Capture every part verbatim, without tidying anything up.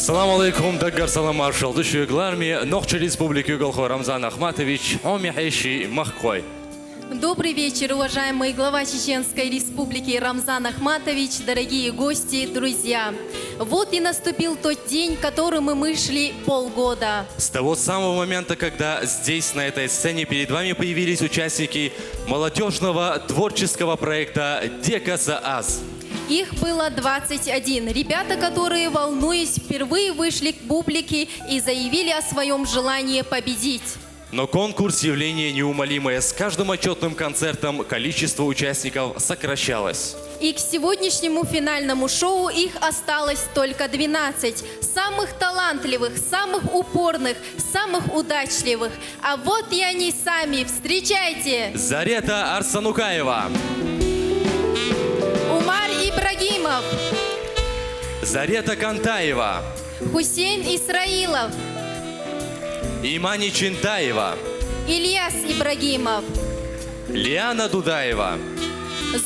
Салам алейкум, даггар саламаш шугӀ, душегӀларми, Нохчий Республикин уголхой Рамзан Ахматович, хӀу мехьи ши махкхой. Добрый вечер, уважаемый глава Чеченской Республики Рамзан Ахматович, дорогие гости, друзья. Вот и наступил тот день, который мы, мы ждали полгода. С того самого момента, когда здесь, на этой сцене, перед вами появились участники молодёжного творческого проекта «Дека сааз». Их было двадцать один. Ребята, которые, волнуясь, впервые вышли к публике и заявили о своём желании победить. Но конкурс — явление неумолимое. С каждым отчётным концертом количество участников сокращалось. И к сегодняшнему финальному шоу их осталось только двенадцать. Самых талантливых, самых упорных, самых удачливых. А вот и они сами. Встречайте! Зарета Арсанукаева. Умар Ибрагимов. Зарета Кантаева. Хусейн Исраилов. Имани Чинтаева. Ильяс Ибрагимов. Лиана Дудаева.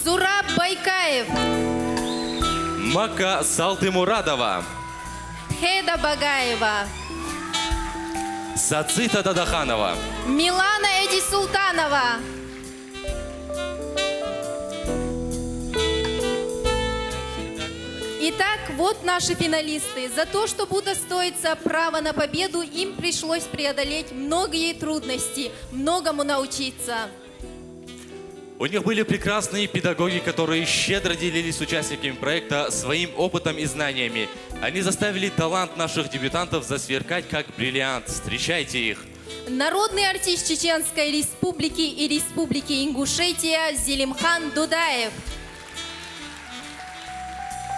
Зураб Байкаев. Макка Салтымурадова. Хеда Багаева. Сацита Дадаханова. Милана Эдисултанова. Итак, вот наши финалисты. За то, чтобы удостоиться права на победу, им пришлось преодолеть многие трудности, многому научиться. У них были прекрасные педагоги, которые щедро делились с участниками проекта своим опытом и знаниями. Они заставили талант наших дебютантов засверкать, как бриллиант. Встречайте их. Народный артист Чеченской Республики и Республики Ингушетия Зелимхан Дудаев.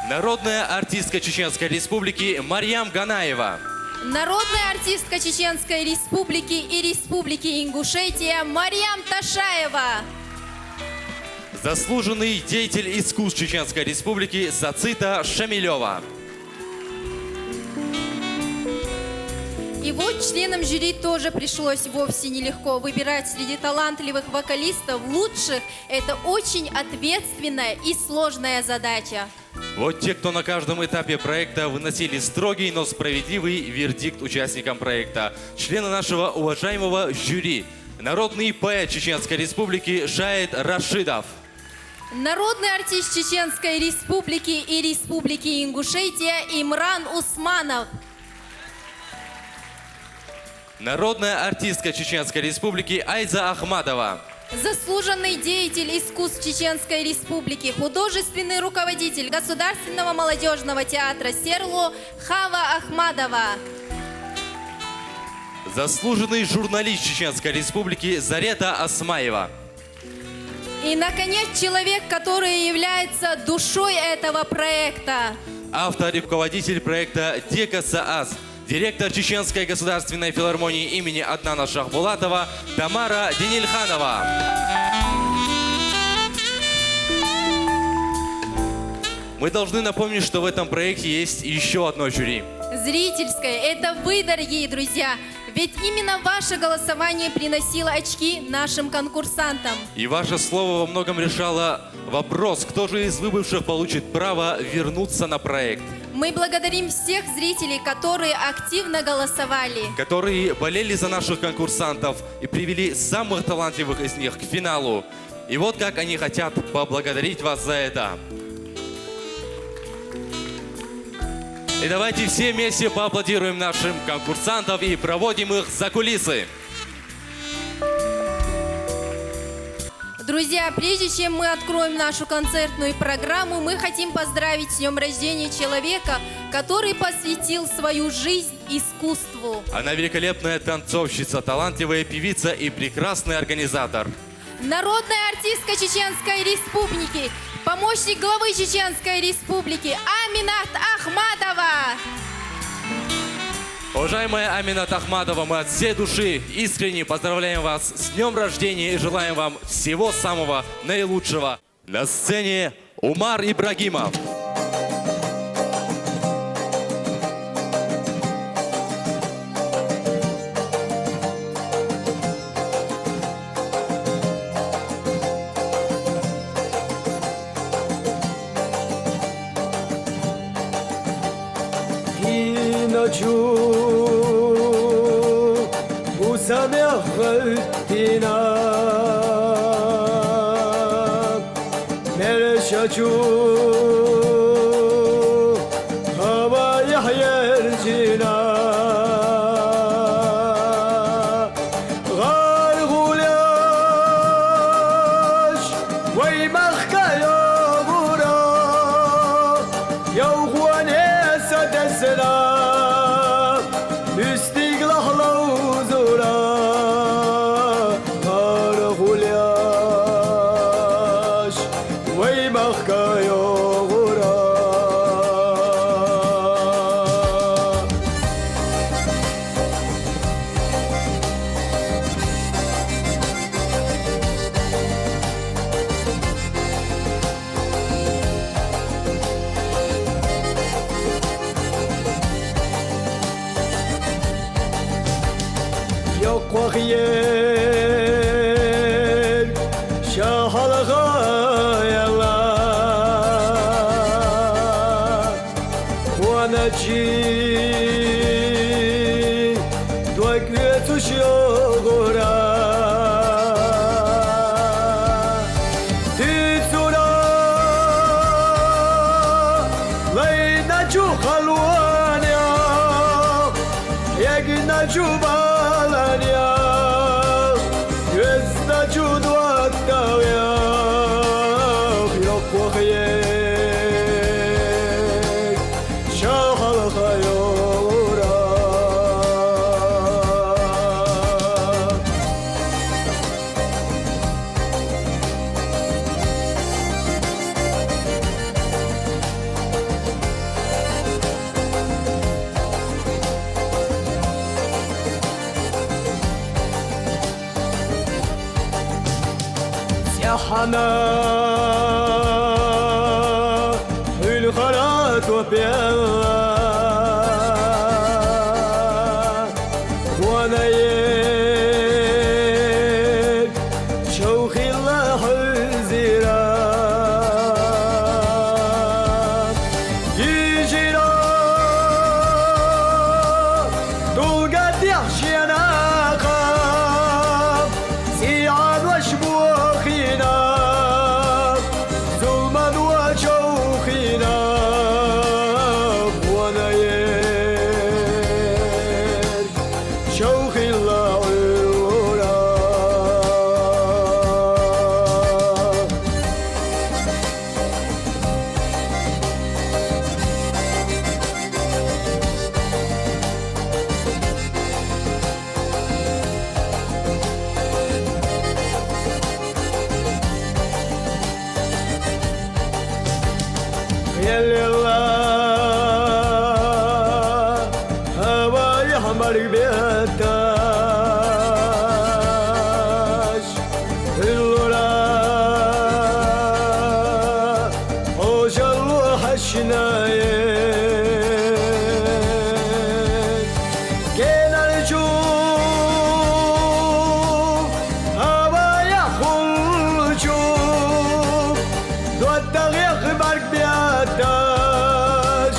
Народная артистка Чеченской Республики Марьям Ганаева. Народная артистка Чеченской Республики и Республики Ингушетия Марьям Ташаева. Заслуженный деятель искусств Чеченской Республики Сацита Шамилёва. И вот членам жюри тоже пришлось вовсе нелегко выбирать среди талантливых вокалистов лучших. Это очень ответственная и сложная задача. Вот те, кто на каждом этапе проекта выносили строгий, но справедливый вердикт участникам проекта. Члены нашего уважаемого жюри. Народный поэт Чеченской Республики Шаид Рашидов. Народный артист Чеченской Республики и Республики Ингушетия Имран Усманов. Народная артистка Чеченской Республики Айза Ахмадова. Заслуженный деятель искусств Чеченской Республики, художественный руководитель Государственного молодёжного театра «Серло» Хава Ахмадова. Заслуженный журналист Чеченской Республики Зарета Асмаева. И, наконец, человек, который является душой этого проекта. Автор и руководитель проекта «Дека сааз», директор Чеченской государственной филармонии имени Аднана Шахбулатова Тамара Денильханова. Мы должны напомнить, что в этом проекте есть ещё одно жюри. Зрительское. Это вы, дорогие друзья. Ведь именно ваше голосование приносило очки нашим конкурсантам. И ваше слово во многом решало вопрос, кто же из выбывших получит право вернуться на проект. Мы благодарим всех зрителей, которые активно голосовали. Которые болели за наших конкурсантов и привели самых талантливых из них к финалу. И вот как они хотят поблагодарить вас за это. И давайте все вместе поаплодируем нашим конкурсантам и проводим их за кулисы. Друзья, прежде чем мы откроем нашу концертную программу, мы хотим поздравить с днём рождения человека, который посвятил свою жизнь искусству. Она великолепная танцовщица, талантливая певица и прекрасный организатор. Народная артистка Чеченской Республики, помощник главы Чеченской Республики Аминат Ахматова. Уважаемая Аминат Ахматова, мы от всей души искренне поздравляем вас с днём рождения и желаем вам всего самого наилучшего. На сцене Умар Ибрагимов. Чу усамехъ гъевттина, мерша чу гьаваи гьерчӀина. Гъаргъулаш вай мехка ягъура, явгъуне садесна, уьстигла гьалав зура. Гъаргъулаш вай мехка ягъура. Йокъвагъ ер шагьалгъай алай, къваначи дакӀ вецуш ягъура. Дуьцура лайначу халван я, эгначу балан я, везначу дуаттав я, йокъвагъ ер шагьалгъай ягъура. ЦӀяхана гьуьл хара топелла, къвана ер чавхилла гьуьзира. Гьижира дулгадихъ шенахъа, сигьанвач бухина, зулманвач чавхина, къвана ер чавхилла гӀура. Елла гьавай гьамар беташ, гьуьллура гьожалу гьашнае. Генарчу гьавая хулчу, дуатагъ яхъ барг беташ,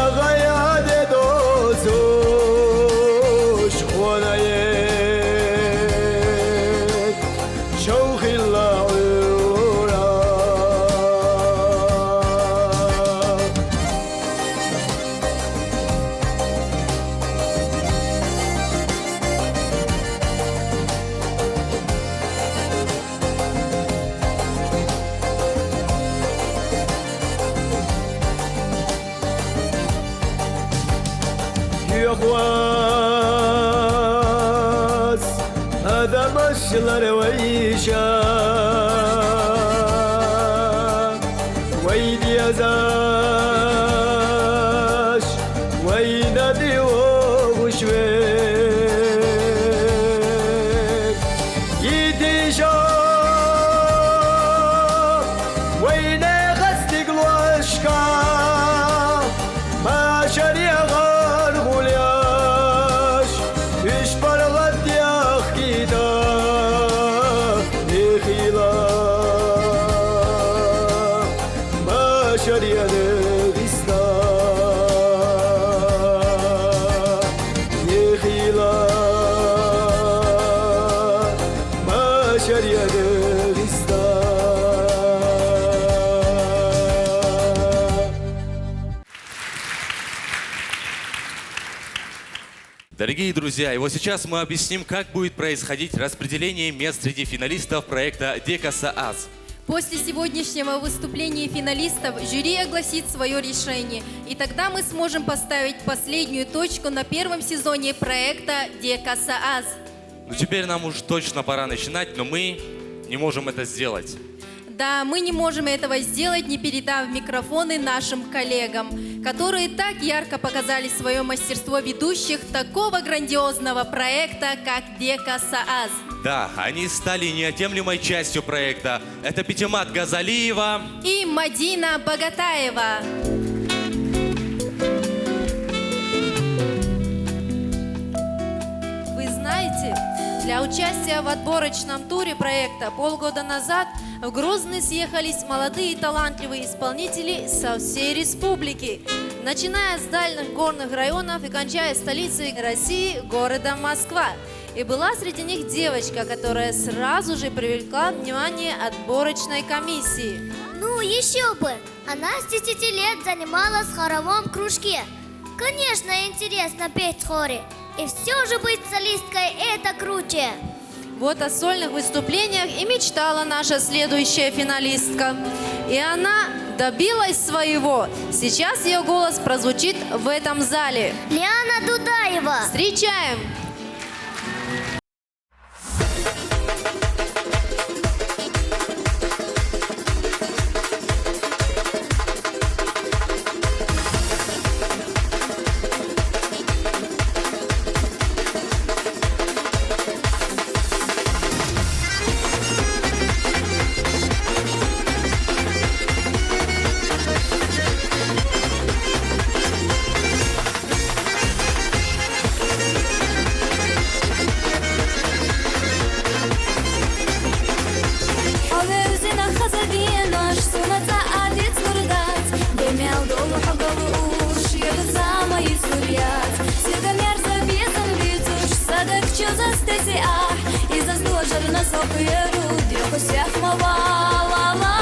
ягъая дедосуш къвана ер чавхилла гӀура. Юхваз адамашлар вайша, вайди язаш, вайнади вогъушвер. Йитиша вайне гъастик луашка, машари гъаргъуляш, уьш паргъат яхкида, эхила машари Дагъистан. Çer yerde Hristos. Дорогие друзья, и вот сейчас мы объясним, как будет происходить распределение мест среди финалистов проекта «Декаса аз». После сегодняшнего выступления финалистов жюри огласит свое решение, и тогда мы сможем поставить последнюю точку на первом сезоне проекта «Декаса аз». Ну, теперь нам уж точно пора начинать, но мы не можем это сделать. Да, мы не можем этого сделать, не передав микрофоны нашим коллегам, которые так ярко показали свое мастерство ведущих такого грандиозного проекта, как «Декаса аз». Да, они стали неотъемлемой частью проекта. Это Пятимат Газалиева и Мадина Багатаева. Вы знаете, для участия в отборочном туре проекта полгода назад в Грозный съехались молодые талантливые исполнители со всей республики, начиная с дальних горных районов и кончая столицей России, городом Москва. И была среди них девочка, которая сразу же привлекла внимание отборочной комиссии. Ну, еще бы! Она с десяти лет занималась в хоровом кружке. Конечно, интересно петь в хоре. И все же быть солисткой — это круче. Вот о сольных выступлениях и мечтала наша следующая финалистка. И она добилась своего. Сейчас ее голос прозвучит в этом зале. Лиана Дудаева. Встречаем! Хьо верзина хаза венаш, сунацӀа адиц гурдац, гемел долу хьо галуш, ягзама ицуряц. Сига мерза безам бицуш, садак чузас теси ахь, изас дожарна сокъеру, деху сехма валала.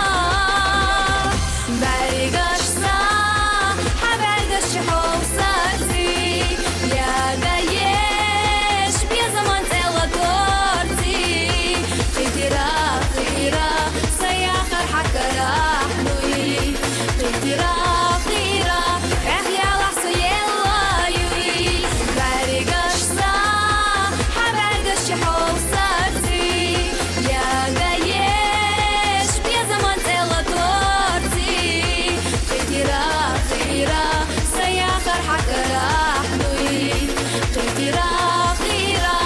Бяригаш са, хьа бяригаш чи хьол сарзи, ягаеш безаман цӀела торти. Хитира, хира, саяхар хьакара хьуи. Хитира, хира, эхь ялахь суелла юи. Бяригаш са, хьа бяригаш чи хьол сарзи, ягаеш безаман цӀела торти. Хитира, хира, саяхар хьакара хьуи. Хитира, хира,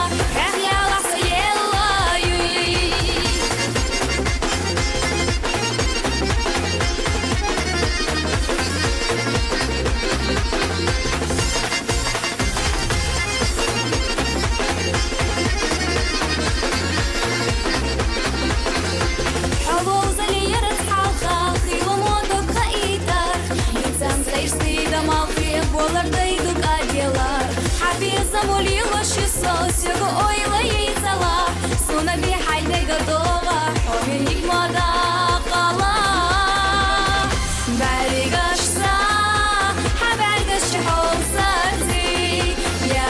эхь ялахь суелла юи. Хьаволзали ярас хьалха, хила модо каитар. Инсан цӀейсти дамалхъе болар дайду кадилар. Хьабиза мули ваши со, сего ойла ицала. Суна би хьайдега дога, хьо мени мада къала. Бяригаш са, хьа бяригаш чи хьол сарзи,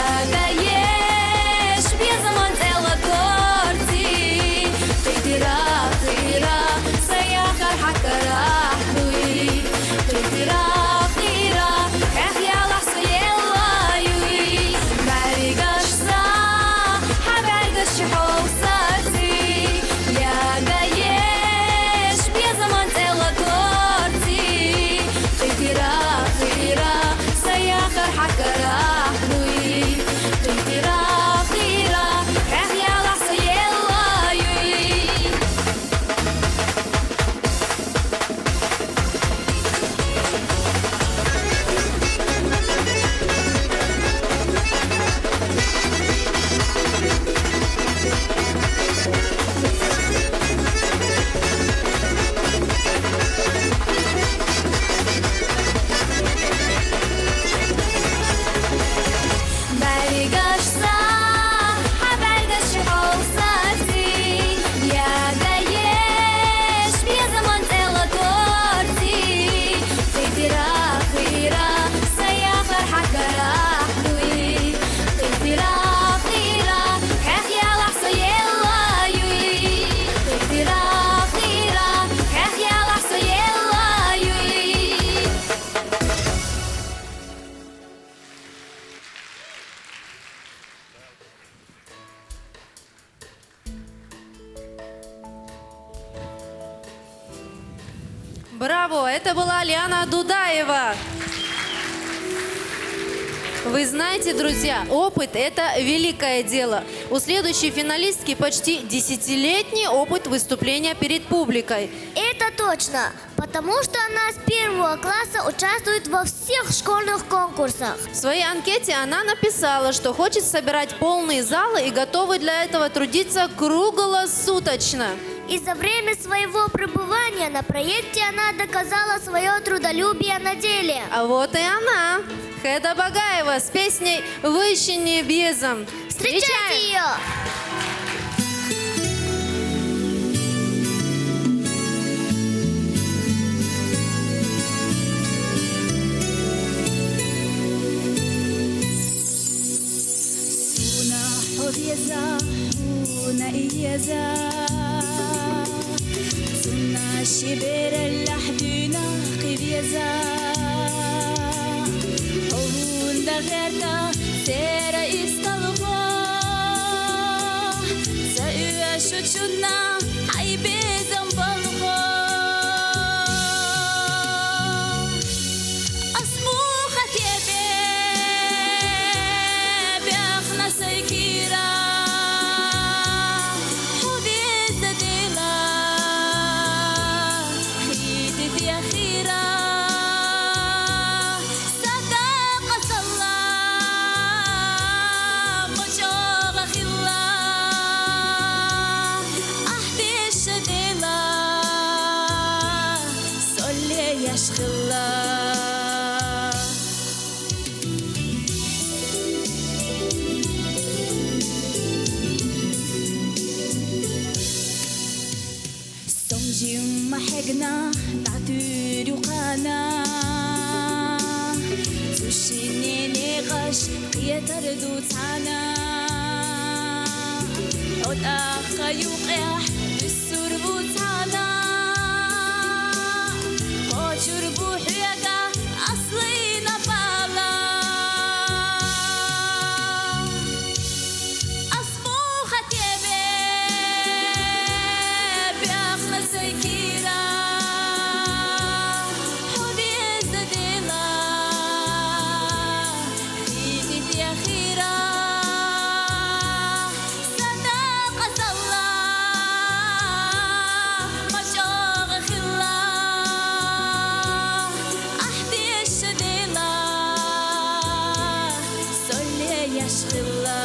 ягаеш безаман цӀела торти. Хитира, хира, саяхар хьакара хьуи. Хитира, хира, эхь ялахь суелла юи. Бяригаш са, хьа бяригаш Браво! Это была Лиана Дудаева. Вы знаете, друзья, опыт — это великое дело. У следующей финалистки почти десятилетний опыт выступления перед публикой. Это точно, потому что она с первого класса участвует во всех школьных конкурсах. В своей анкете она написала, что хочет собирать полные залы и готова для этого трудиться круглосуточно. И за время своего пребывания на проекте она доказала свое трудолюбие на деле. А вот и она, Хеда Багаева с песней «Выщини безам». Встречайте ее! Суна хьо веза, хьуна и еза. Цунна шибераллахь дуьйна кхи веза. Хьо вунда гӀерта сера исталхо. Ца уьш чунна хьай безам балхо. Ас муха тебе бехна сай кира, хьо веза дела, хити тяхира, садакъа салла, мочӀогӀа хилла, ахь деша дела. Соле яш хилла. Сом жимма хьегна дӀатуьру хъана. Цу шинне некъаш кхетар ду цхьана. Хьо тӀаккха юкъехь вуссур ву цхьана. Кхочур бу хьоьга аслина бала. Ас муха тебе бехна сай кира, хьо веза дела, хити тяхира, садакъа салла, мочӀогӀа хилла, ахь деша дела, соле яш хилла.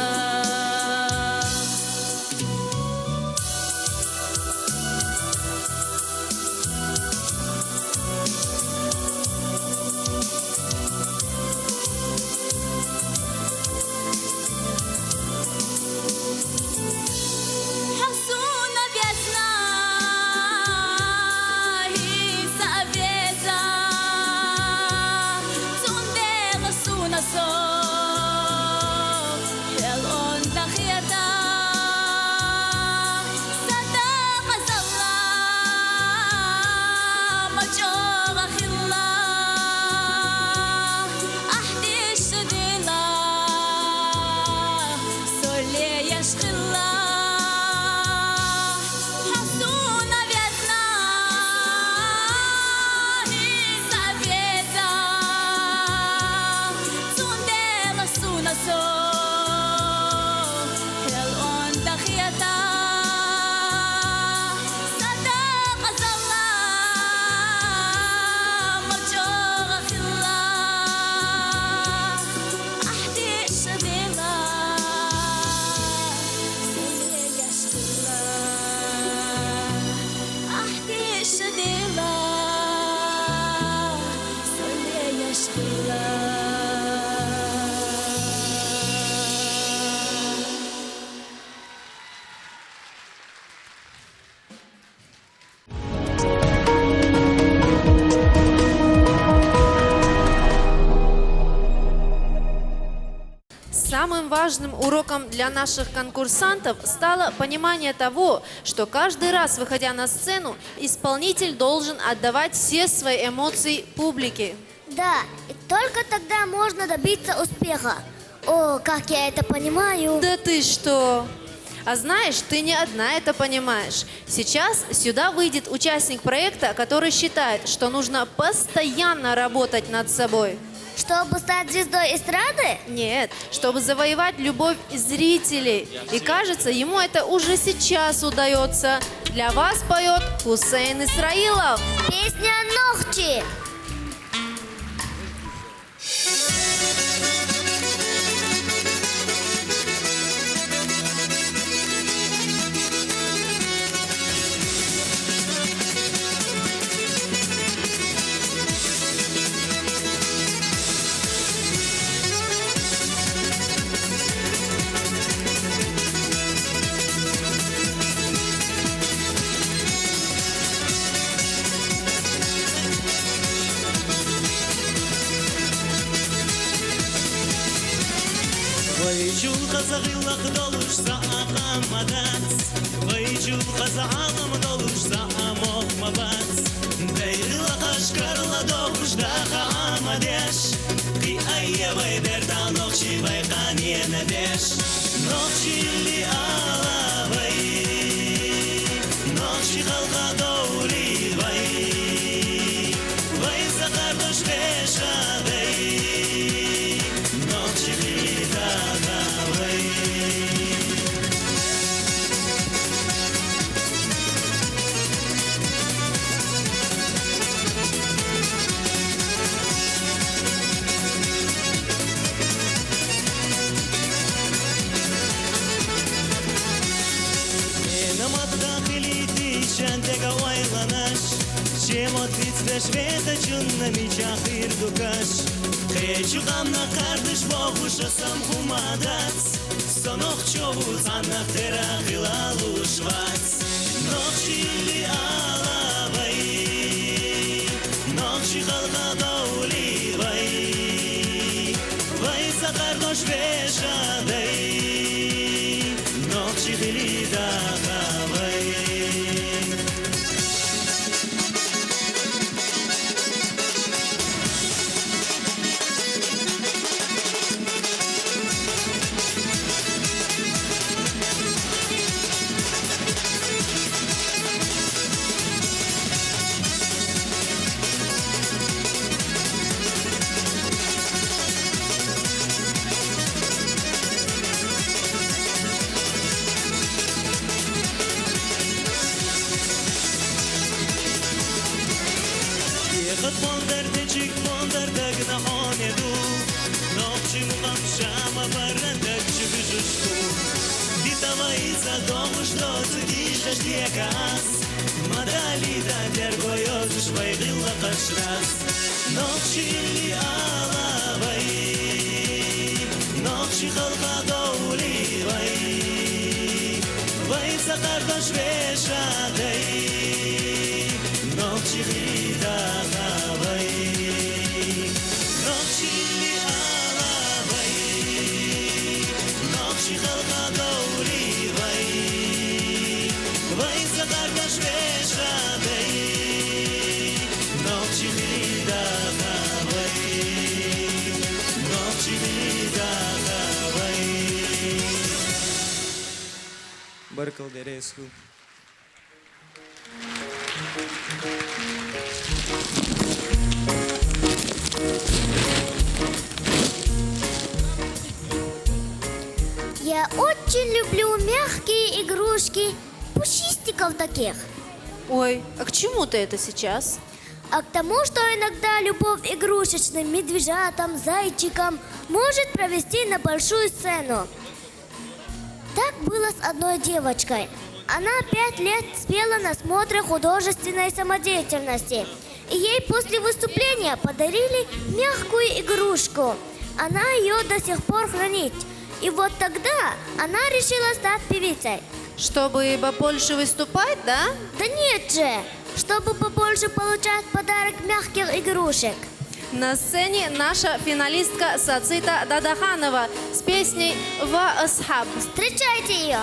Хьо суна везна, хӀинца а веза, цундела суна со хьел онда хета. Садакъа салла, мочӀогӀа хилла, ахь деша дела, соле яш хилла. Хьо суна везна, хӀинца а веза, цундела суна со хьел онда хета. Садакъа салла, мочӀогӀа хилла, ахь деша дела, соле яш хилла, ахь деша дела, соле яш хилла. Самым важным уроком для наших конкурсантов стало понимание того, что каждый раз, выходя на сцену, исполнитель должен отдавать все свои эмоции публике. Да, и только тогда можно добиться успеха. О, как я это понимаю! Да ты что! А знаешь, ты не одна это понимаешь. Сейчас сюда выйдет участник проекта, который считает, что нужно постоянно работать над собой. Чтобы стать звездой эстрады? Нет, чтобы завоевать любовь зрителей. И кажется, ему это уже сейчас удается. Для вас поет Хусейн Исраилов. Песня «Нохчи». Вай чул хазагъыллах долуш саакъамадац. Вай чул хаза алам долуш саамохмабац. Дайрила хашкарла дохуш даха амадеш. Къи айя вай берда нохчи вай къаниена деш. Нохчили алавай. Нохчи халкъа довли вай. Вай сакъардош вешадай. Нохчи хили дахавай. Намат дахили дишан дега ойланаш. Чемот вицвеш вета чунна мича хирдукаш. Хечу гъамна къардыш бохуша сам хумадац. Сонох чову цаннах тера хилалуш вац. Нохчили алавай. Нохчи халкъа довли вай. Вай сакъардош вешадай. Нохчи хили дахавай. Ехат пондар течик пондар дагна хонеду. Нохчи мукъам шама барра дагчи бижушку. Дитавайца домуш доцу дишаш декас. Мадали да дергоёзуш вай гъилла къашлас. Нохчили алавай. Нохчи халкъа довли вай. Вай сакъардош вешадай. Нохчи хили дахавай. Нохчили алавай. Нохчи халкъа довли вай. Вай сакъардош вешадай. Нохчи хили дахавай. Нохчи хили дахавай. Баркал дересу. Я очень люблю мягкие игрушки, пушистиков таких. Ой, а к чему ты это сейчас? А к тому, что иногда любовь к игрушечным медвежатам, зайчикам может провести на большую сцену. Так было с одной девочкой. Она пять лет спела на смотре художественной самодеятельности. И ей после выступления подарили мягкую игрушку. Она её до сих пор хранит. И вот тогда она решила стать певицей. Чтобы побольше выступать, да? Да нет же! Чтобы побольше получать подарок мягких игрушек. На сцене наша финалистка Сацита Дадаханова с песней «Ва асхаб». Встречайте её!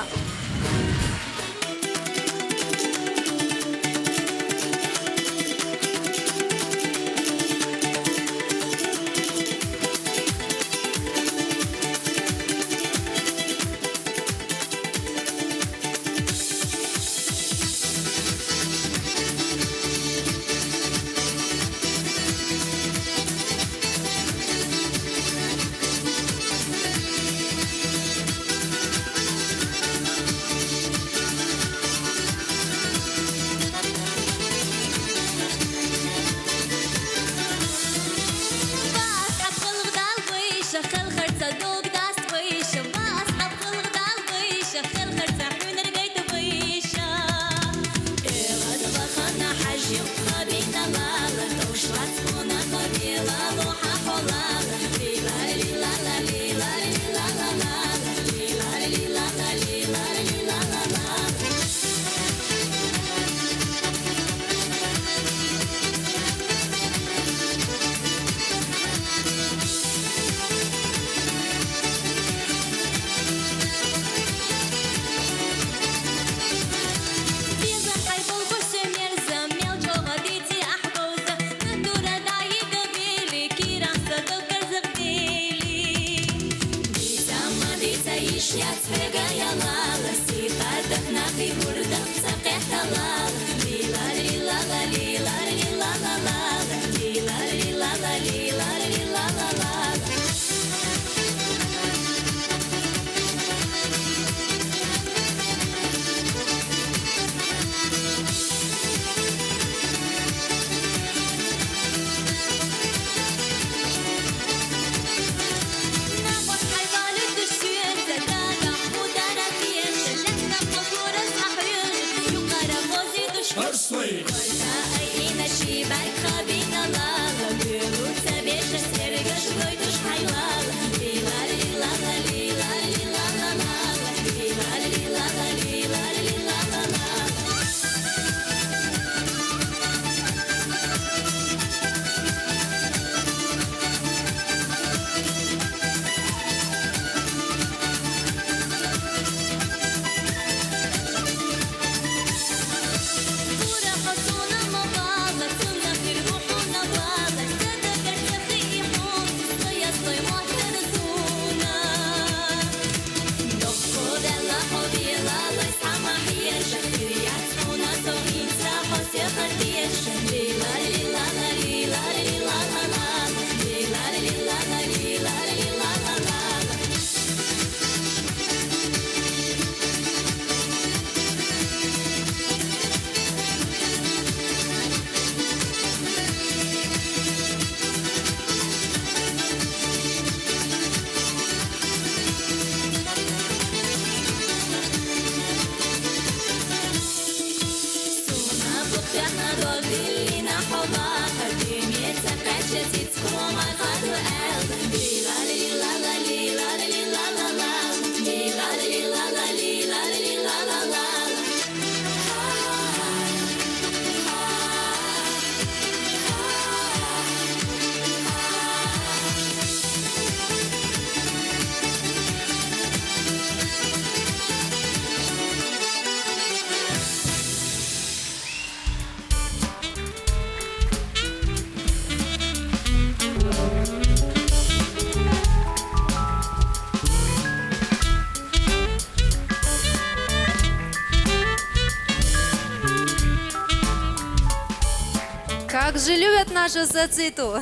Как же любят нашу Сациту!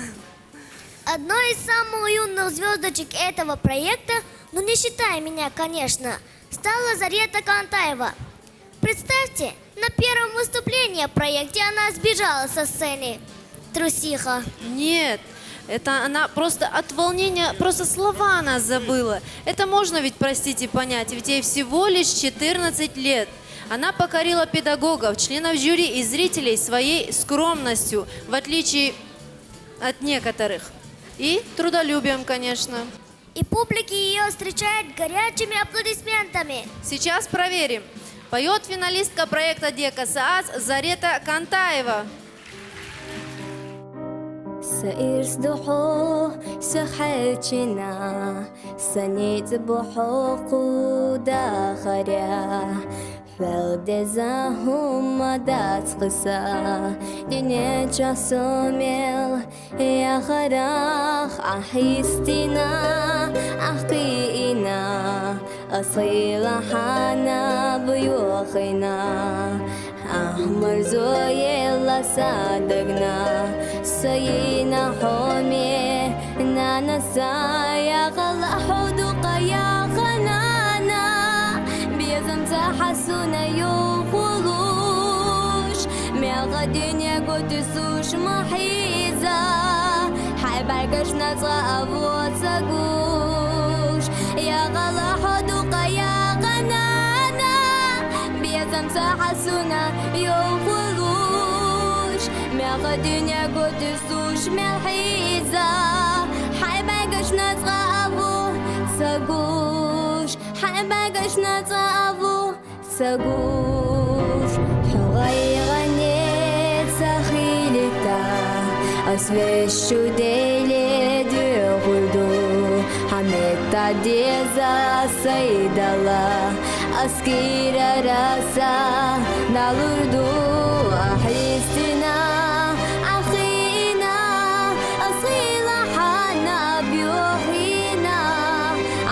Одной из самых юных звездочек этого проекта, ну, не считая меня, конечно, стала Зарета Кантаева. Представьте, на первом выступлении в проекте она сбежала со сцены. Трусиха. Нет, это она просто от волнения, просто слова она забыла. Это можно ведь простить и понять, ведь ей всего лишь четырнадцать лет. Она покорила педагогов, членов жюри и зрителей своей скромностью, в отличие от некоторых. И трудолюбием, конечно. И публика её встречает горячими аплодисментами. Сейчас проверим. Поёт финалистка проекта «Дека саас» Зарета Кантаева. Са ирс духу, са хьечина, са ниц буху куда харя. Хьвел деза хӀума дац хьиса, динеча сомел яхарах ахьистина, ахкъиина, асила хьана буюхина, ахмар зоела садагна, сайина хьоме. Нана сая гъала хьуду къая гъанана, безам ца хьасуна ю хулуш, мягъа дуьнья гути суш махьиза, хьайбаргаш нацӀа авло ца гуш. Я гъала хьуду къая гъанана, безам ца хьасуна ю хулуш, мягъа дуьнья гути суш мелхьиза, хьайбайгаш нацӀа аву ца гуш, хьайбайгаш нацӀа аву ца гуш. Хьо гъайгъане ца хилита, ас вешу деле дугъуду, хьамета деза сайдала. Аскира раса налурду, ахьистина, ахина, асила хьана бюхина,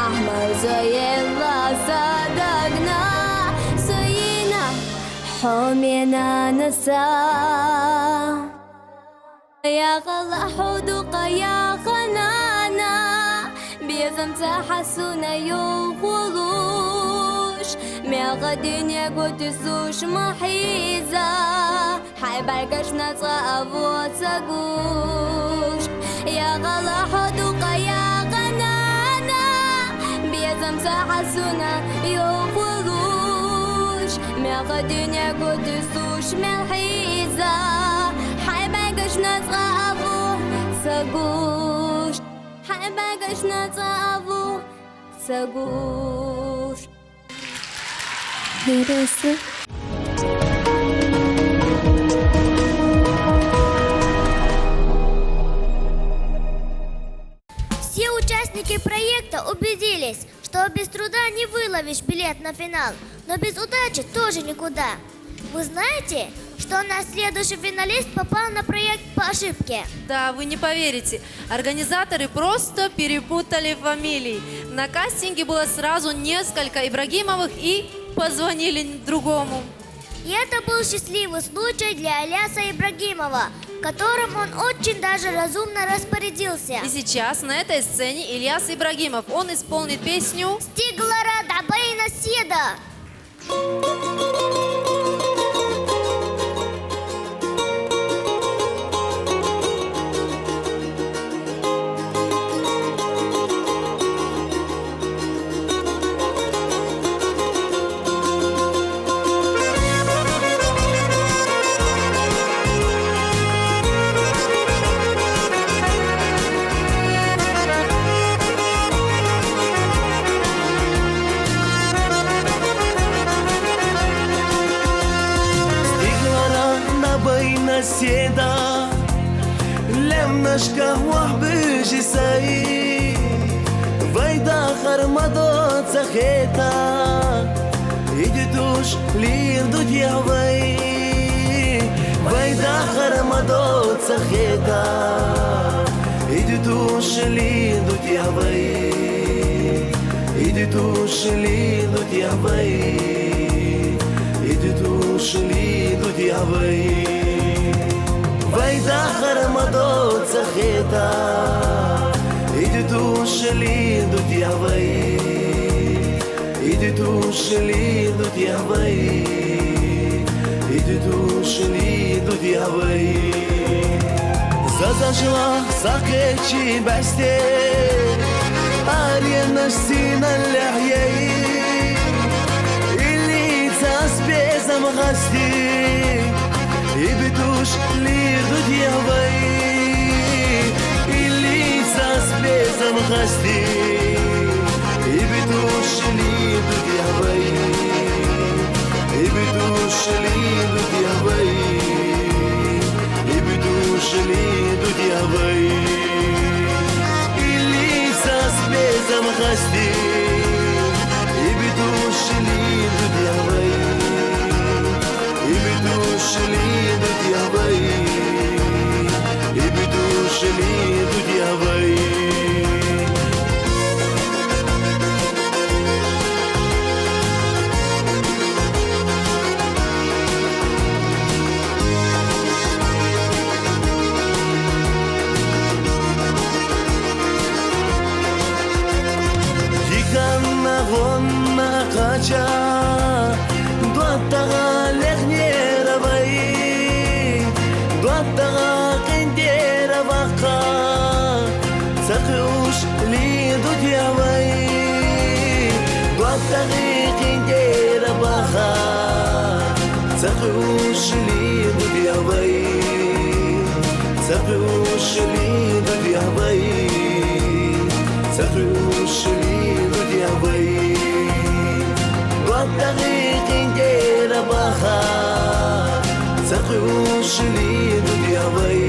ахмазоела садагна, соина хьомена наса. Я гъала хьуду къая гъанана, безам ца хьасуна ю хулуш, мягъа дуьнья гути суш махьиза, хьайбайгаш нацӀа авло ца гуш. Я гъала хьуду къая гъанана, безам ца хьасуна ю хулуш, мягъа дуьнья гути суш Шмел хьиза, хьайбагаш нацӀа аву, цагуш. Хьайбагаш нацӀа аву, цагуш. Береси. Все участники проекта убедились, что без труда не выловишь билет на финал, но без удачи тоже никуда. Вы знаете, что наш следующий финалист попал на проект по ошибке? Да, вы не поверите. Организаторы просто перепутали фамилии. На кастинге было сразу несколько Ибрагимовых и позвонили другому. И это был счастливый случай для Ильяса Ибрагимова, которым он очень даже разумно распорядился. И сейчас на этой сцене Ильяс Ибрагимов. Он исполнит песню «Стиглара дабайна седа». Стиглара набайна седа, лемнашка вахбижи сай. Вай дахар ма доца хета, иди туш лир дудя вай. Вай дахар ма доца хета, иди туш лир дудя вай. Иди туш лир дудя вай. Иди туш лир дудя вай. Вай дахар ма доца хета, иди туш лир дудя вай. Иди туш лир дудя вай. Иди туш лир дудя вай. Зазашла сакъечи басте, арена сина лягьяй. Илицас безам гъасти, иби туш лир дудя вай. Илицас безам гъасти, иби туш лир дудя вай. Иби туш лир дудя вай. Иби туш лир дудя вай. Илицас безам гъасти, иби туш лир дудя вай. Иби туш лир дудя вай. Иби туш лир дудя вай. Диканна гъонна къача, дуаттагъа легьнера вай, дуаттагъа къиндера вахъа. Цахуш лир дудя вай, дуаттагъи къиндера баха. Цахуш лир дудя вай, цахуш лир дудя вай, цахуш лир дудя вай. Дуаттагъи къиндера баха, цахуш лир дудя вай.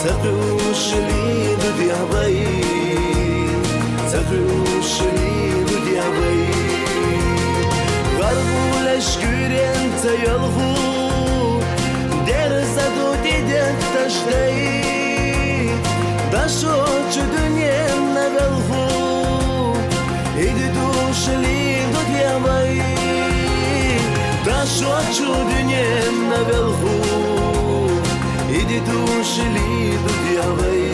Цахуш лир дудя вай, цахуш лир дудя вай. Варгъулаш гуьрен ца ялгъу, дерзаду диден ташдай. Дашо чу дуьнен на велгъу, иди туш лир дудя вай. Дашо чу дуьнен на велгъу, иди туш лир дудя вай.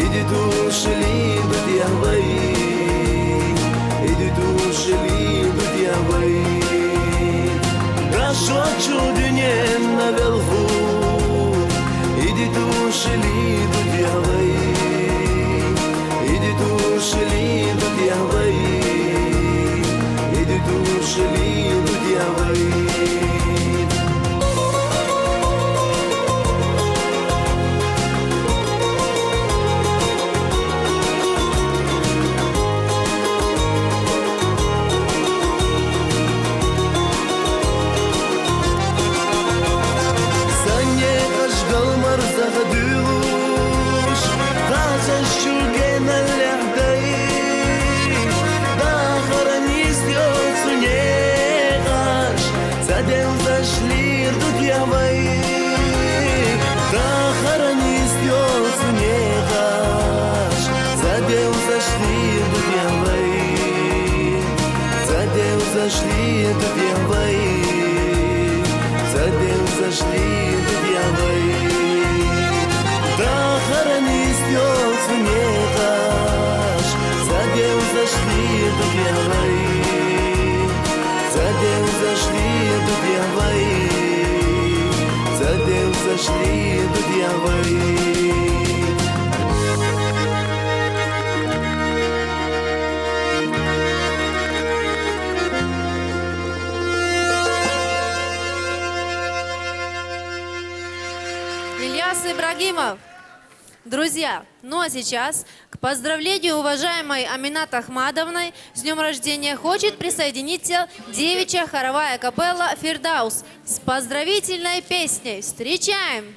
Иди туш лир дудя вай. Иди туш лир дудя вай. Дашо чу дуьнен на велгъу, иди туш лир дудя вай. Иди туш лир дудя вай. Иди туш лир дудя вай. Цадел зашлир дудьявай, дахаран истёс негаш. Цадел зашлир дудьявай, цадел зашлир дудьявай, цадел зашлир дудьявай. Дахаран истёс негаш, цадел зашлир дудьявай. Цадел зашлир дудьявай, цадел зашлир дудьявай. Ильяс Ибрагимов. Друзья, ну а сейчас к поздравлению уважаемой Аминат Ахмадовной с днём рождения хочет присоединиться девичья хоровая капелла «Фирдаус» с поздравительной песней. Встречаем!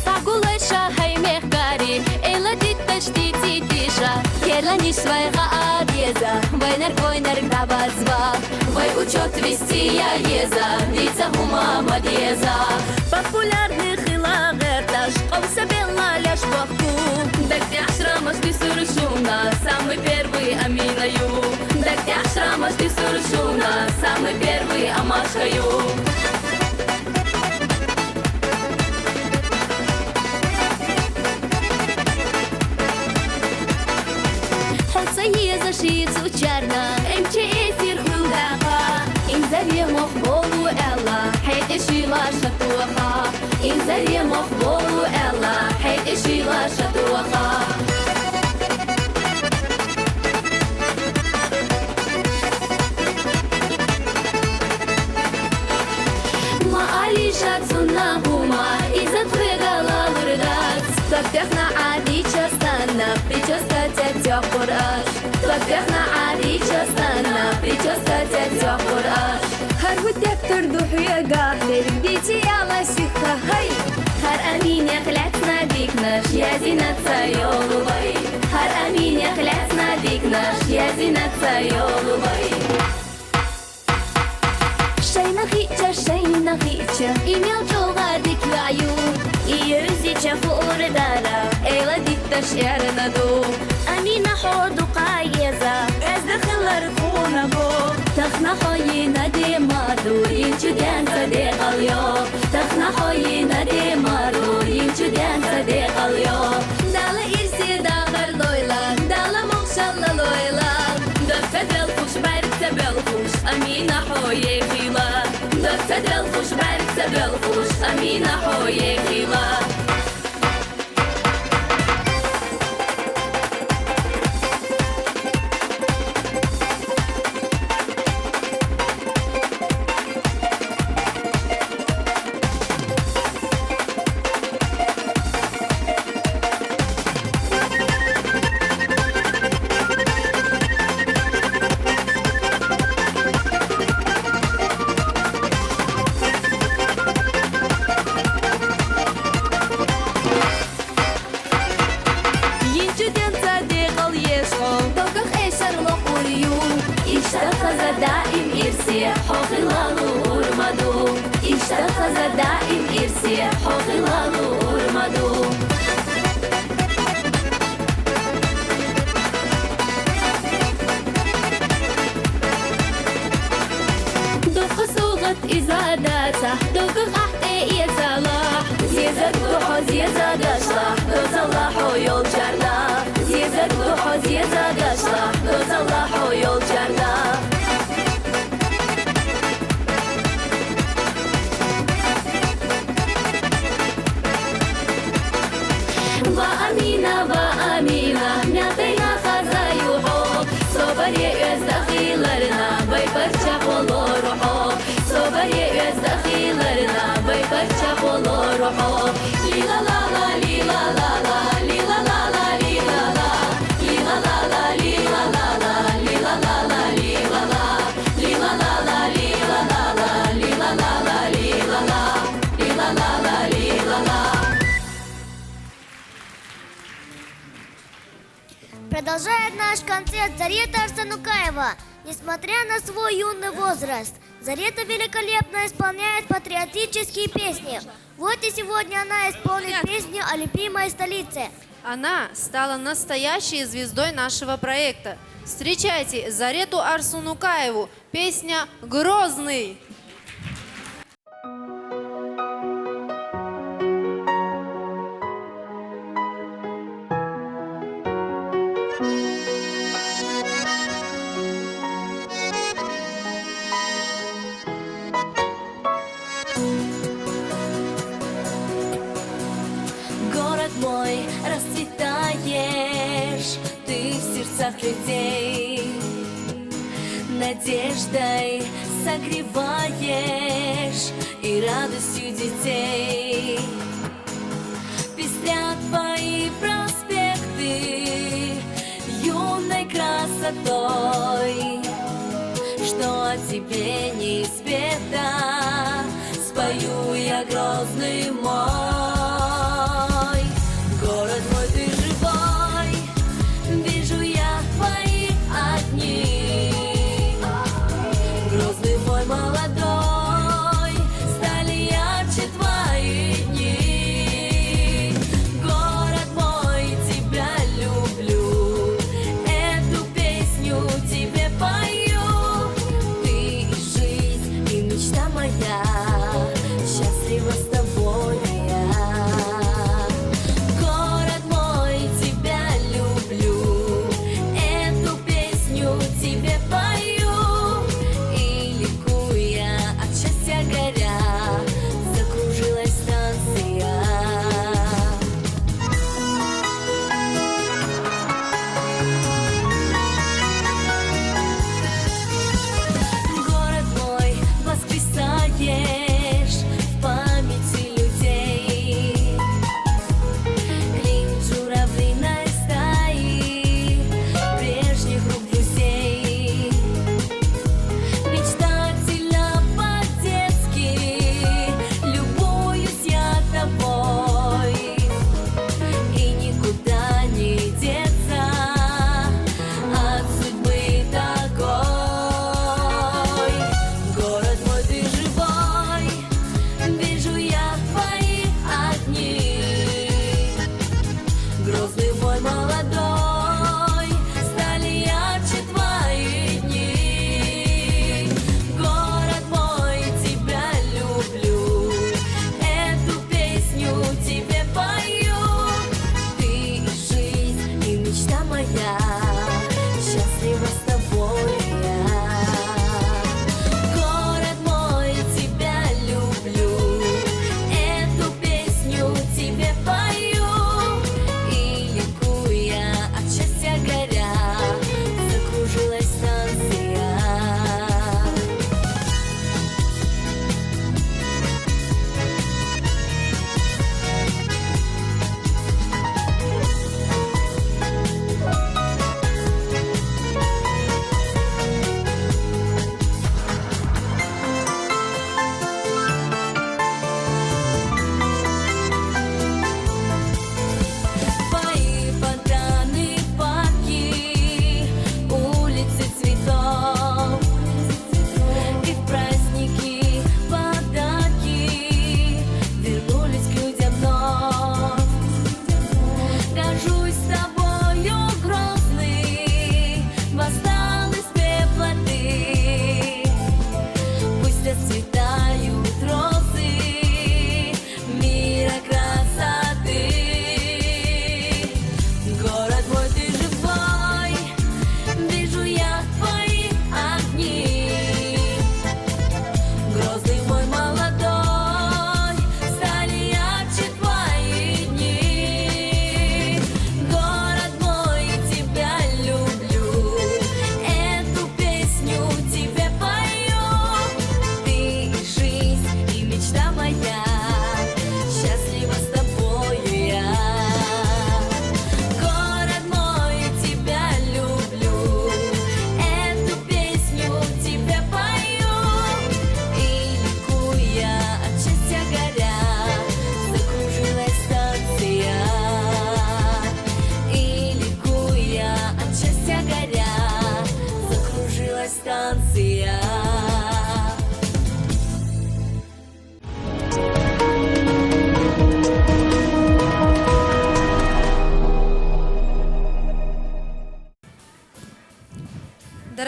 Сагулайша гьай мехъгари, элади ташди цитиша, керлани свайгъа адеза, вайнар-вайнар давазва, вай учёт вести я еза, дица гьума мад еза. Популярный хила гъердаш, къавса белла леш бахку. Дагъдяшра машди суршуна, самый первый Амина ю. Дагъдяшра машди суршуна, самый первый Амашка ю. Гьуца еза ши цу чарна, МЧС-ир хьулдагъа. Инзари мах болу эла, хӀетӀе шила шатуаха. Инзари мах болу эла, хӀетӀе шила шатуаха. Ма Алиша цунна гьума, иза хвегала лурдац. Папехна ади частана, прическа тятя кураж. Папехна ади частана, прическа тятя кураж. Гьар гьудектор духьуя гагьлер, бити яла сиха гьай. Гьар Амине хлятна дикнаш, язина ца ёлувай. Гьар Амине хлятна дикнаш, язина ца ёлувай. Шайна хича, шайна хича, имел чӀулгъа дикваю. И юзича хурдара, эла дитташ эрнаду. Амина хьоду къаеза, эзда хилар хунаго. Тахна хойина демаду, инчуденца дегъал ё. Тахна хойина демаду, инчуденца дегъал ё. Дала ирси дахъар лойла, дала мухшалла лойла. Дакъа делхуш, баркса белхуш, Амина хьо ехила. Дакъа делхуш, баркса белхуш, Амина хьо ехила. Инчуденца дегъал ешгъал, дагах эшар лакъур ю. Иштта хаза даим ирси, хьо хилалу урмаду. Иштта хаза даим ирси, хьо хилалу урмаду. Дукха сугъат изадаца, дукха къахьтӀе ецала. Зезаг духьа зезагашла, дозала хьо ёлчарна. Зезаг духьа зезагашла, дозала хьо ёлчарна. Ва Амина, ва Амина, мятайна хаза юхьо. Собаре оьзда хиларна, бай парча холорухьо. Собаре оьзда хиларна, бай парча холорухьо. Лила ла ла, лила ла ла, лила ла ла, лила ла. Лила ла ла, лила ла ла, лила ла ла, Продолжает наш концерт Зарета Арсанукаева. Несмотря на свой юный возраст, Зарета великолепно исполняет патриотические песни. Вот и сегодня она исполнит песню о любимой столице. Она стала настоящей звездой нашего проекта. Встречайте Зарету Арсунукаеву, песня «Грозный». Город мой, расцветаешь ты в сердцах людей, надеждой согреваешь и радостью детей. Пестрят твои проспекты юной красотой, что о тебе не спета, спою я, Грозный мой. Город мой, ты живой, вижу я твои огни. Грозный мой молодой, стали ярче твои дни. Город мой, тебя люблю, эту песню тебе пою. Ты и жизнь, и мечта моя, счастлива с тобой я.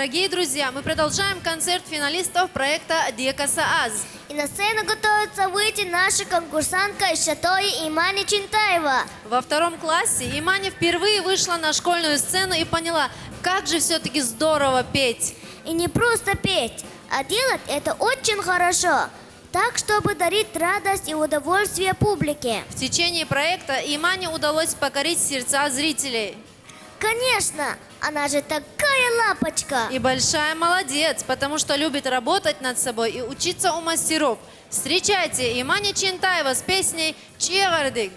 Дорогие друзья, мы продолжаем концерт финалистов проекта «Дека сааз». И на сцену готовится выйти наша конкурсантка из Шатои Имани Чинтаева. Во втором классе Имани впервые вышла на школьную сцену и поняла, как же все-таки здорово петь. И не просто петь, а делать это очень хорошо. Так, чтобы дарить радость и удовольствие публике. В течение проекта Имани удалось покорить сердца зрителей. Конечно, она же такая лапочка. И большая молодец, потому что любит работать над собой и учиться у мастеров. Встречайте, Имани Чинтаева с песней «Чегардик».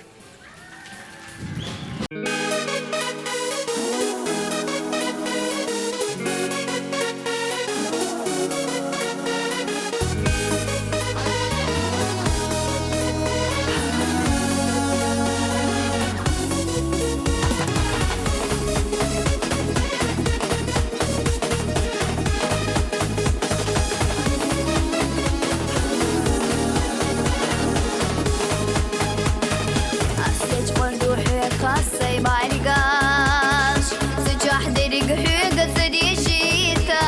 Асеч къордухье хасай маргаш, сычахь дериг хьуга цадишита.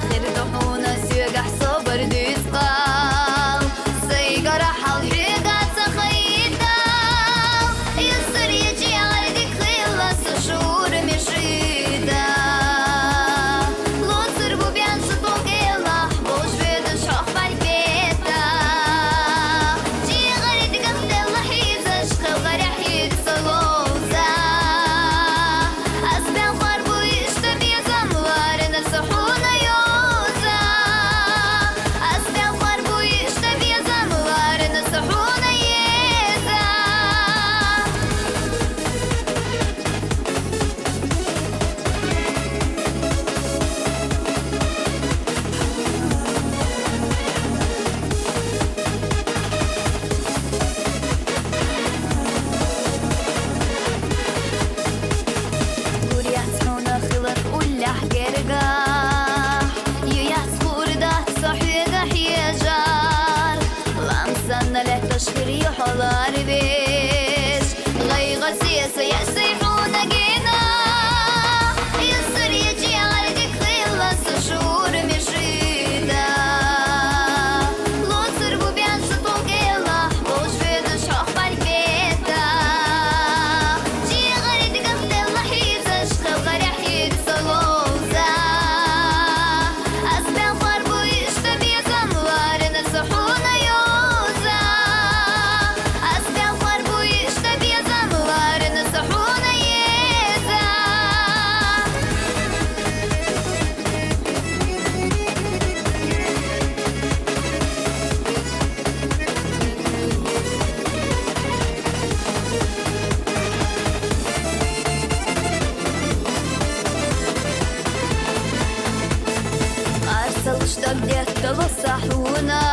Хир тухуна сюгахь собар дузкъал, сайгара хьал хьуга ца хайдал. Юсур ячи гӀердик хила са шур мешита. Луцур бубян шутукела, божведа шохмар бета. Чигъарит гахтела хизаш, хелгара хир салоза. Аз бен хвар буй, что безам варена сахуна йоза. Аз бен хвар буй, что безам варена сахуна еза. Гур яц хьуна хилар уллехь гергахь, ю яц хурдат со хьуьга хьежар. Ламсанна летташ хир ю хьолар веш, гъайгъа сеса ясай хьуна гена. Юсур ячи гӀердик хила са шур мешита. Луцур бубян шутукела, божведа шохмар бета. Чигъарит гахтела хизаш, хелгара хир салоза. Аз бен хвар буй, что безам варена сахуна йоза. Аз бен хвар буй, что безам варена сахуна еза. Арсал штаб деттало сахуна,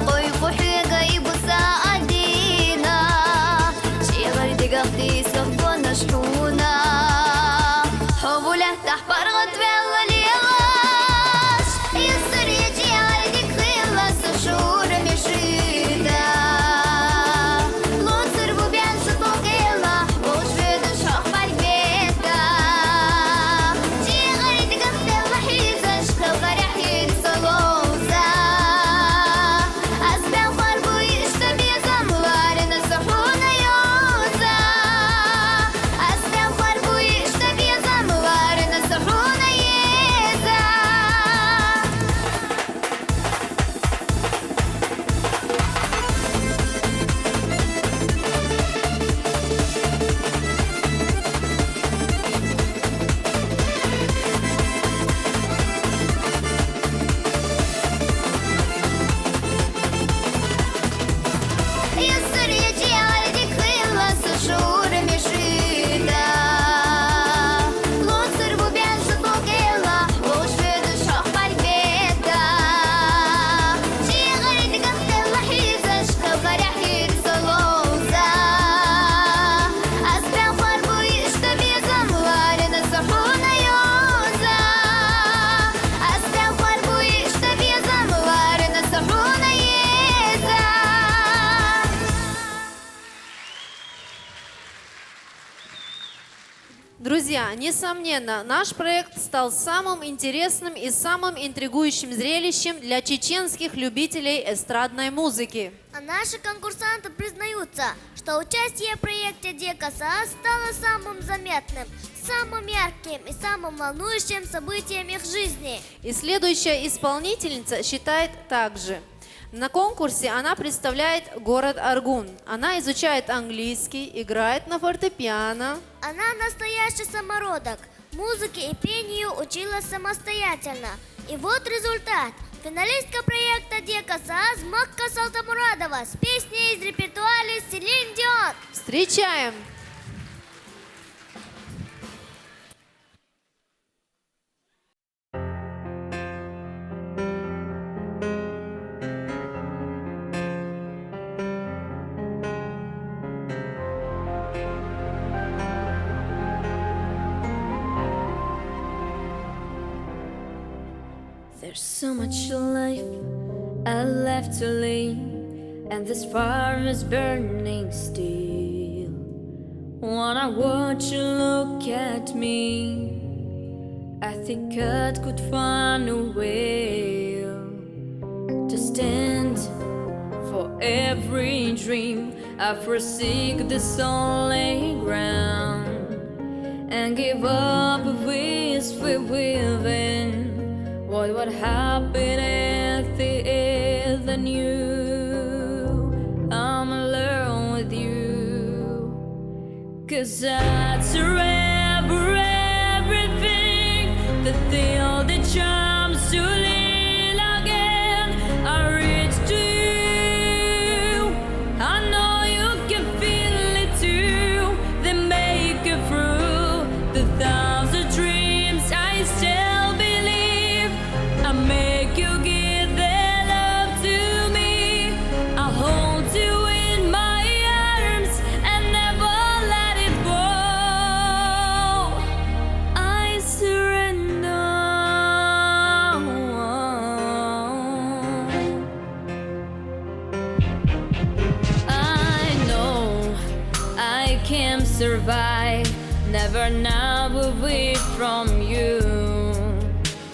къой къухьега ибуса адина. Чигъар дигахти сахуна шхуна, хьовуля тахпаргъат велла лелаш. Юсур ячи гӀердик хила са шур мешита. Луцур бубян шутукела, божведа шохмар бета. Чигъарит гахтела хизаш, хелгара хир салоза. Несомненно, наш проект стал самым интересным и самым интригующим зрелищем для чеченских любителей эстрадной музыки. А наши конкурсанты признаются, что участие в проекте «Дека Саас» стало самым заметным, самым ярким и самым волнующим событием их жизни. И следующая исполнительница считает так же. На конкурсе она представляет город Аргун. Она изучает английский, играет на фортепиано. Она настоящий самородок. Музыке и пению училась самостоятельно. И вот результат. Финалистка проекта «Дека Саас» Макка Салтамурадова с песней из репертуара Селин Дион. Встречаем! There's so much life I left to live, and this fire is burning still. When I watch you look at me, I think I could find a way to stand for every dream. I forsake the solid ground and give up with weaving. What would happen at the end? I knew I'm alone with you. 'Cause I surrender everything, the thing that charms to live again. I reach to you. I know you can feel it too. They make it through the thousand dreams. I still believe. I make you give that love to me. I hold you in my arms and never let it go. I surrender. I know I can survive. Never now away from you.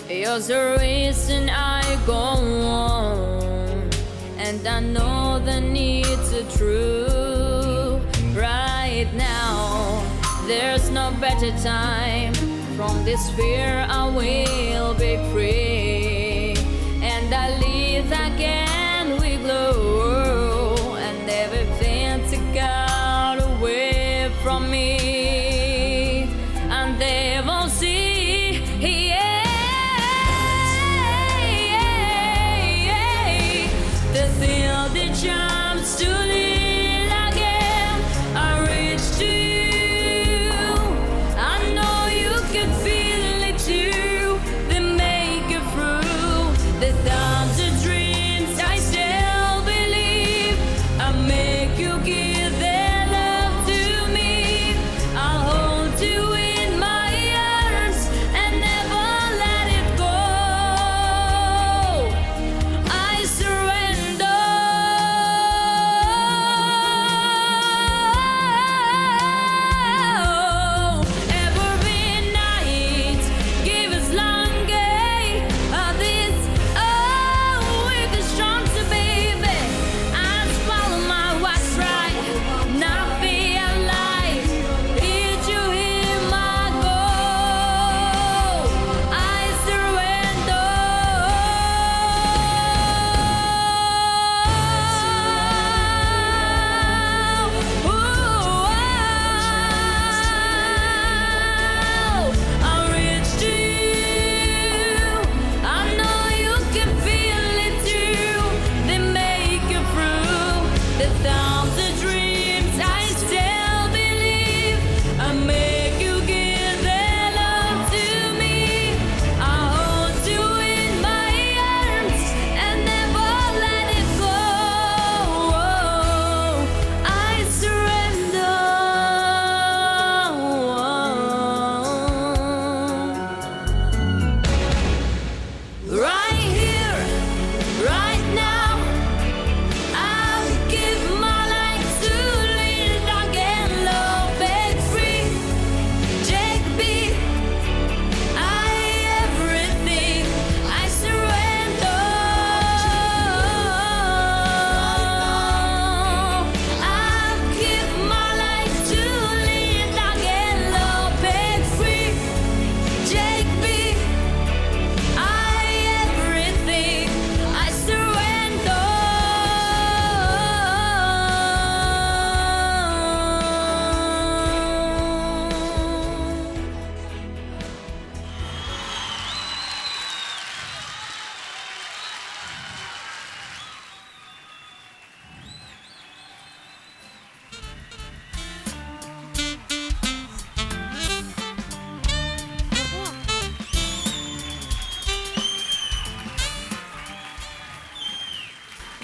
You're the reason I go on, and I know the need to true. Right now, there's no better time. From this fear, I will be free, and I live again with glow, and everything took out away from me. And they won't see. Yeah, yeah, yeah. The thing that jumps to live again. I reach to you. I know you can feel it too. They make it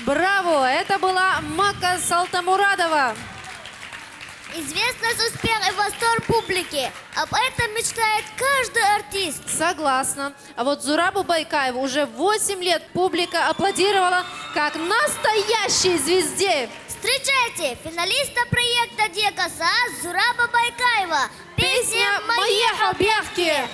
Браво! Это была Мака Салтамурадова. Известность, успех и восторг публики. Об этом мечтает каждый артист. Согласна. А вот Зурабу Байкаеву уже восемь лет публика аплодировала как настоящей звезде. Встречайте, финалиста проекта «Дека саас» Зураба Байкаева. Песня «Мае хобехке».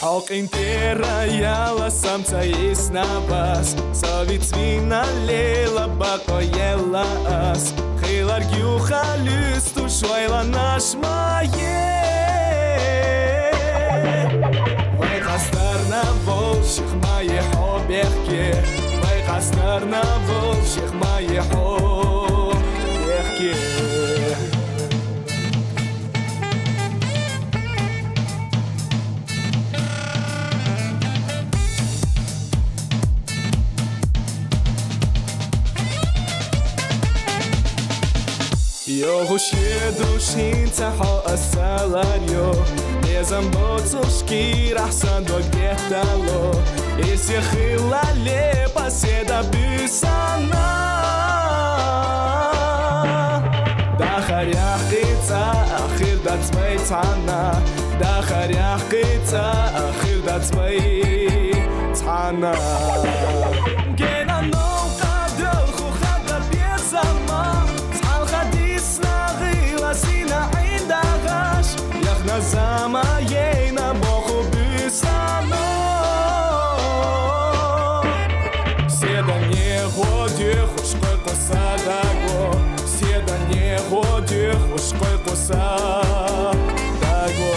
ХӀокъинтӀера ялас амца иснабас, са вицвина лела бакъо еллаас, хилар гюха луьстуш вайла нашмае. Вай къастарна вол шихмае хобехке, вай къастарна вол шихмае хобехке. Йогъушедуш гьинца хьо асалар йо, незам боцуш кирахсан дог геттало, эсе хила лепа седа буьсана. ДахаряхъицӀа ахирдацвай цана, дахаряхъицӀа ахирдацвай цана. Гена нов къадал хухада безама, цӀалха дисна гъила сина гӀиндагъаш, яхна замаена боху буьсама. Седа негъодихуш къойкъуса даго, седа негъодихуш къойкъуса даго.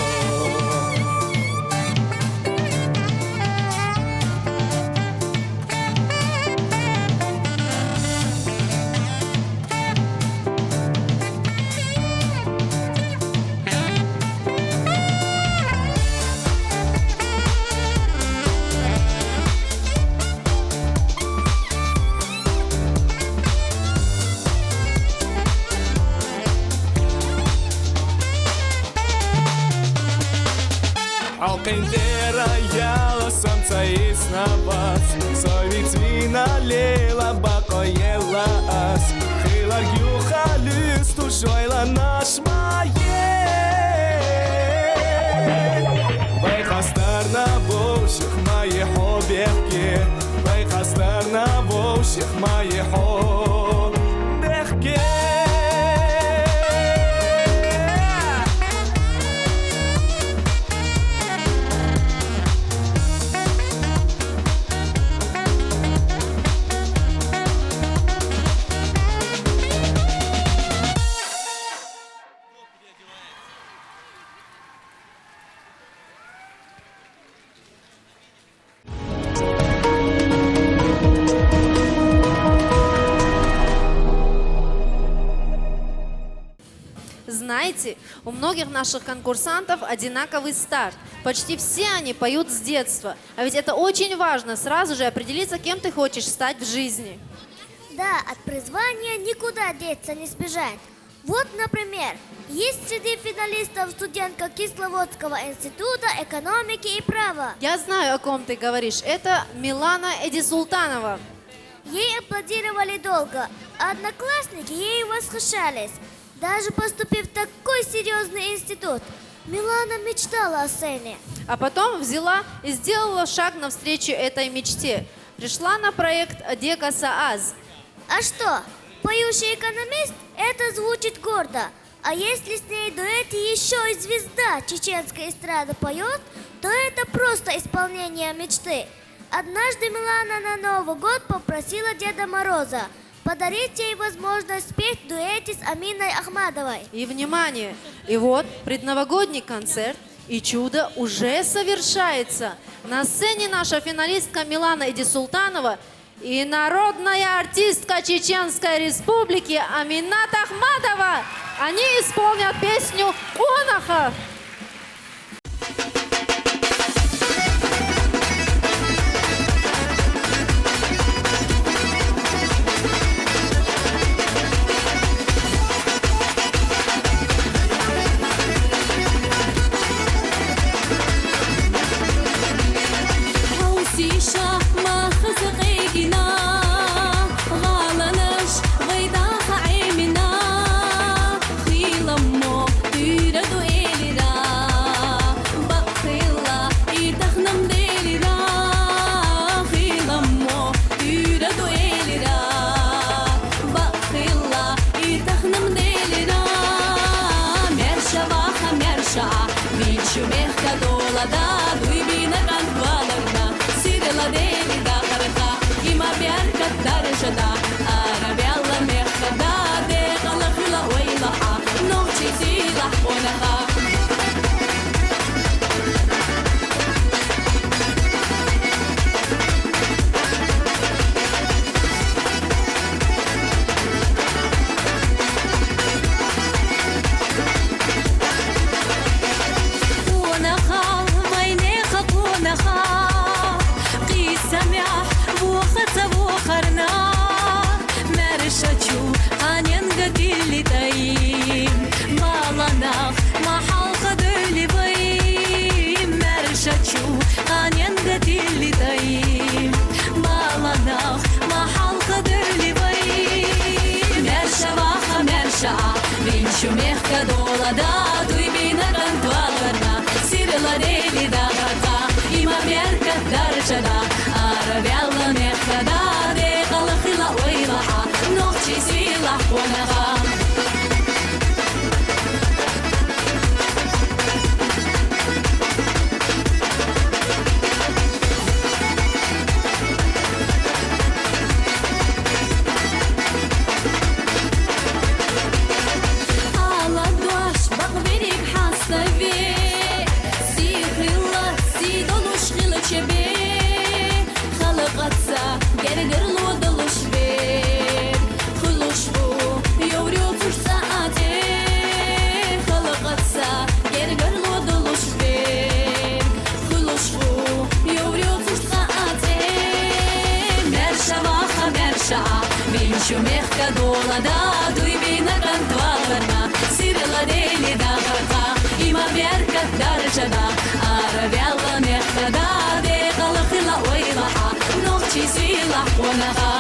ХӀалкъиндера ялас амца иснабац, сой вицвина лела бакъо еллаас, хилар гюха луьстуш вайла нашмае. Вай къастарна вол шихмае хобехке, вай къастарна вол шихмае хобехке. Знаете, у многих наших конкурсантов одинаковый старт. Почти все они поют с детства. А ведь это очень важно, сразу же определиться, кем ты хочешь стать в жизни. Да, от призвания никуда деться не сбежать. Вот, например, есть среди финалистов студентка Кисловодского института экономики и права. Я знаю, о ком ты говоришь. Это Милана Эдисултанова. Ей аплодировали долго, а одноклассники ею восхищались. Даже поступив в такой серьёзный институт, Милана мечтала о сцене. А потом взяла и сделала шаг навстречу этой мечте. Пришла на проект «Дека саас». А что, поющий экономист? Это звучит гордо. А если с ней в дуэте ещё и звезда чеченской эстрады поёт, то это просто исполнение мечты. Однажды Милана на Новый год попросила Деда Мороза подарить ей возможность спеть в дуэте с Аминой Ахмадовой. И, внимание! И вот предновогодний концерт И чудо уже совершается. На сцене наша финалистка Милана Идисултанова и народная артистка Чеченской Республики Аминат Ахмадова. Они исполнят песню «Къонахар». Гьавси ша махаза къегина, гъаланаш гъайдахъа гӀемина. Хиламмо дуьраду элира, бакъ хила итахънам делира. Хиламмо дуьраду элира, бакъ хила итахънам делира. Мерша ваха, мерша, винчу мехка долада, дуйбина кӀант валарна, сирла дели дахарха, има беркат даржада, арабяла мехка да, декъала хила ойла а, нохчи сила къонаха. Къонахал, вайнеха къонахал, кьисамяхӀ вухаца вухарна, мерша чу къаненга дили даим, баланах махьал хадуйли вай, мерша чу къаненга дили даим, баланах махьал хадуйли вай. Мерша ваха, мерша, винчу мехка долада, дуйбина кӀант валарна, сирла дели дахарха, има беркат даржада, арабяла мехка да, декъала хила ойла а, нохчи сила къонаха. Гьаладваш бакъвирик хӀаставе, сихрила, си долуш хила чебе, халкьаца гергарлу долуш бе. Хулушбу, ёврю цуш цаъате, халкьаца гергарлу долуш бе. Хулушбу, ёврю цуш цаъате, мерша ваха, мерша, винчу мехка долада, дуйбина кӀант валарна, сирла дели дахарха, има беркат даржада, арабяла мехка да, декъала хила ойла а, нохчи сила къонаха.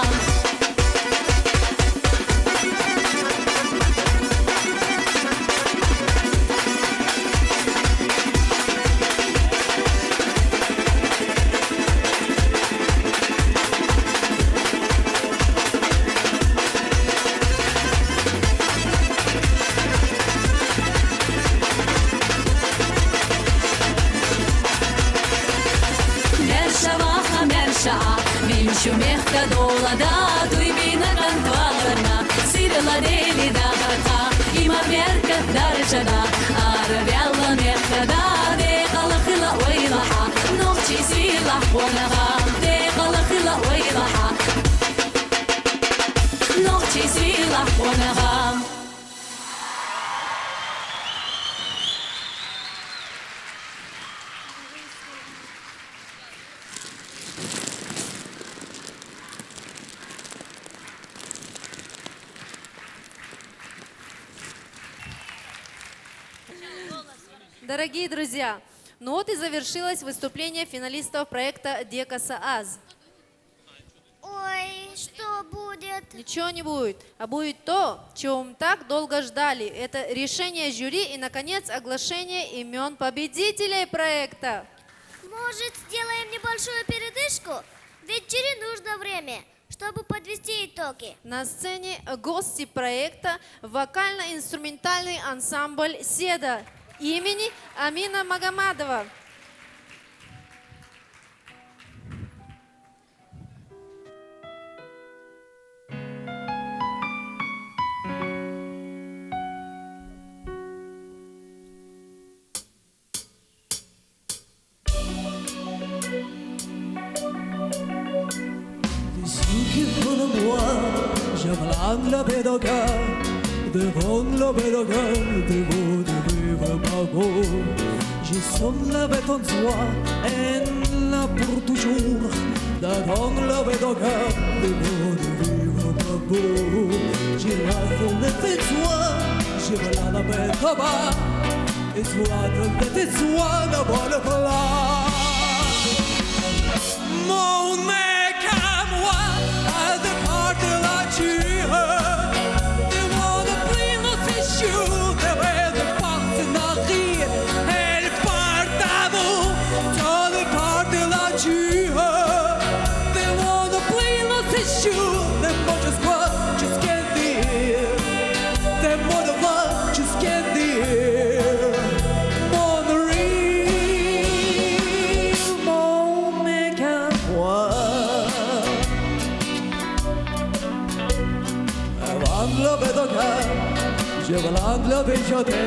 Мерша ваха, мерша, винчу мехка долада, дуйбина кӀант валарна, сирла дели дахарха, има беркат даржада, арабяла мехка да, декъала хила ойла а, нохчи сила къонаха, декъала хила ойла а, нохчи сила къонаха. Дорогие друзья, ну вот и завершилось выступление финалистов проекта «Дека сааз». Ой, что будет? Ничего не будет, а будет то, чего мы так долго ждали. Это решение жюри и, наконец, оглашение имен победителей проекта. Может, сделаем небольшую передышку? Ведь жюри нужно время, чтобы подвести итоги. На сцене гости проекта, вокально-инструментальный ансамбль «Седа» имени Амина Магомадова. Devant le bedoga, devant le bedoga, devant le bedoga. J'ai sonné avec ton joie, elle l'a pour toujours. Devant le bedoga, devant le bedoga. J'ai la foule de joie, j'ai la la bête au bas. Et joie de tes joies, d'abord le plat. Mon mec à moi, à départ de la ture, de mon primo séjour, de de partenariat, elle part à vous, dans le part de la ture, de mon primo séjour, de mon jusqu'à, jusqu'à dire, de mon devoir, jusqu'à dire, mon rire, mon mec à moi. Avant le bedoga, je veux l'angle béchoté.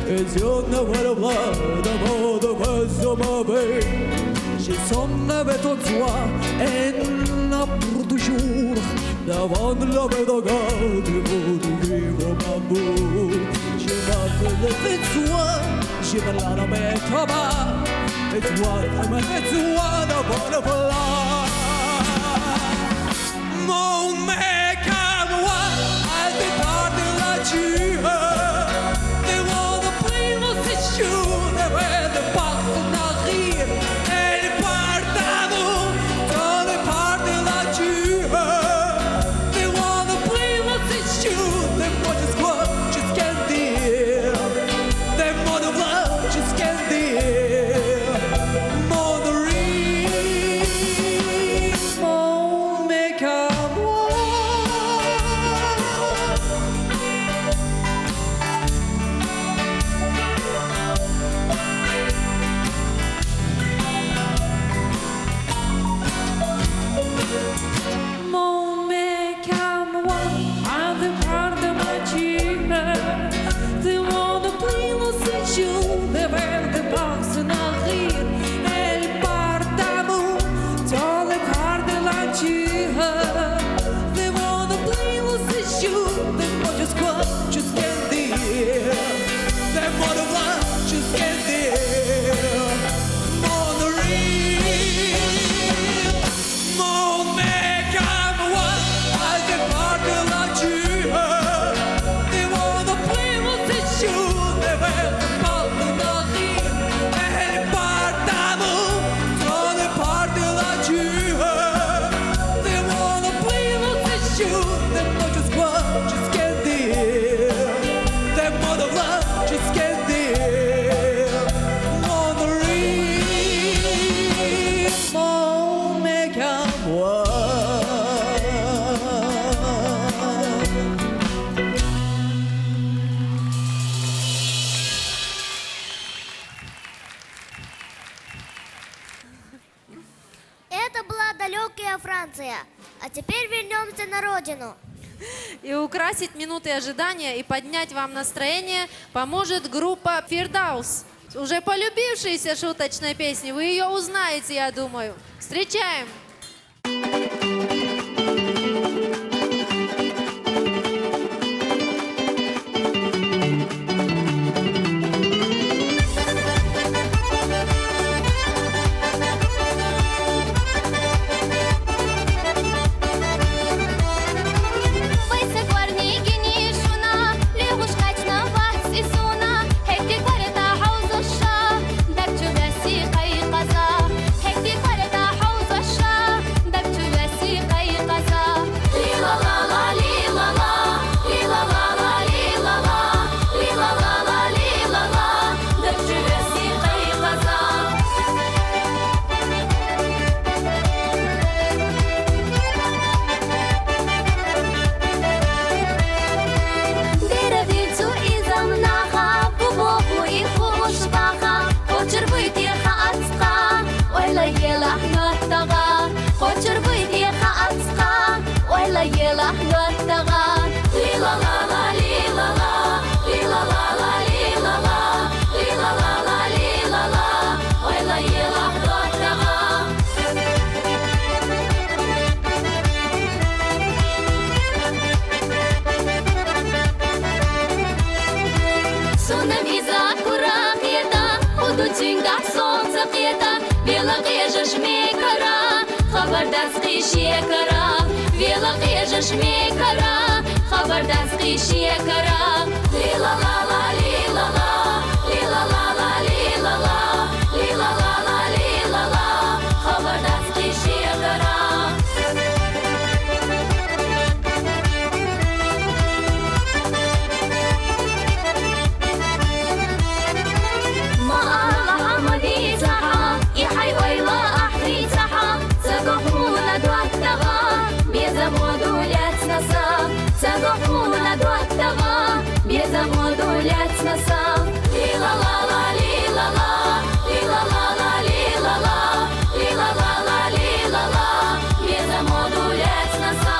Et je ne veux le voir de mot de questo mauvais. J'ai sonné avec ton joie, et n'a pour toujours. Devant le bedoga, du bout du vivre bambou. Je m'appelle le Fitsua, je veux la mettre bas. Et toi, comme un Fitsua, d'abord le plat. Mon mec à moi, à départ de la ture, de mon primo séjour, de de partenariat, elle part à nous, dans le part de la ture, de mon primo séjour, de mon jusqu'à, jusqu'à dire, de mon devoir, jusqu'à dire, mon rire. Mon mec à moi. Mon mec à moi, à départ de ma ture, de mon primo séjour, de verde partenariat, elle part à nous, dans le part de la ture, de mon primo séjour, de mon jusqu'à, jusqu'à dire, de mon devoir, jusqu'à dire, mon rire. Mon mec à moi, à départ de la ture, de mon primo séjour, de verde partenariat, elle part à nous, dans le part de la ture, de mon primo séjour, de mon jusqu'à, jusqu'à dire, de mon devoir, jusqu'à dire, mon rire. Mon mec à moi. Это была далекая Франция. А теперь вернемся на родину. И украсить минуты ожидания и поднять вам настроение поможет группа «Фирдаус». Уже полюбившиеся шуточные песни, вы ее узнаете, я думаю. Встречаем! Къета, велакъежаш мекара, хабардац къишекара, велакъежаш мекара, хабардац къишекара. Лила ла ла, лила ла, лила ла ла, лила ла, лила ла ла, лила ла, хабардац къишекара. Ма Аллагь, амма дицахьа, и хьайвайла ахӀрицахьа, ца гахӀуна дуаттагъа, беза модуляцнаса, ца гахӀуна дуаттагъа, беза модуляцнаса. Лила ла ла, лила ла, лила ла ла, лила ла, лила ла ла, лила ла, беза модуляцнаса.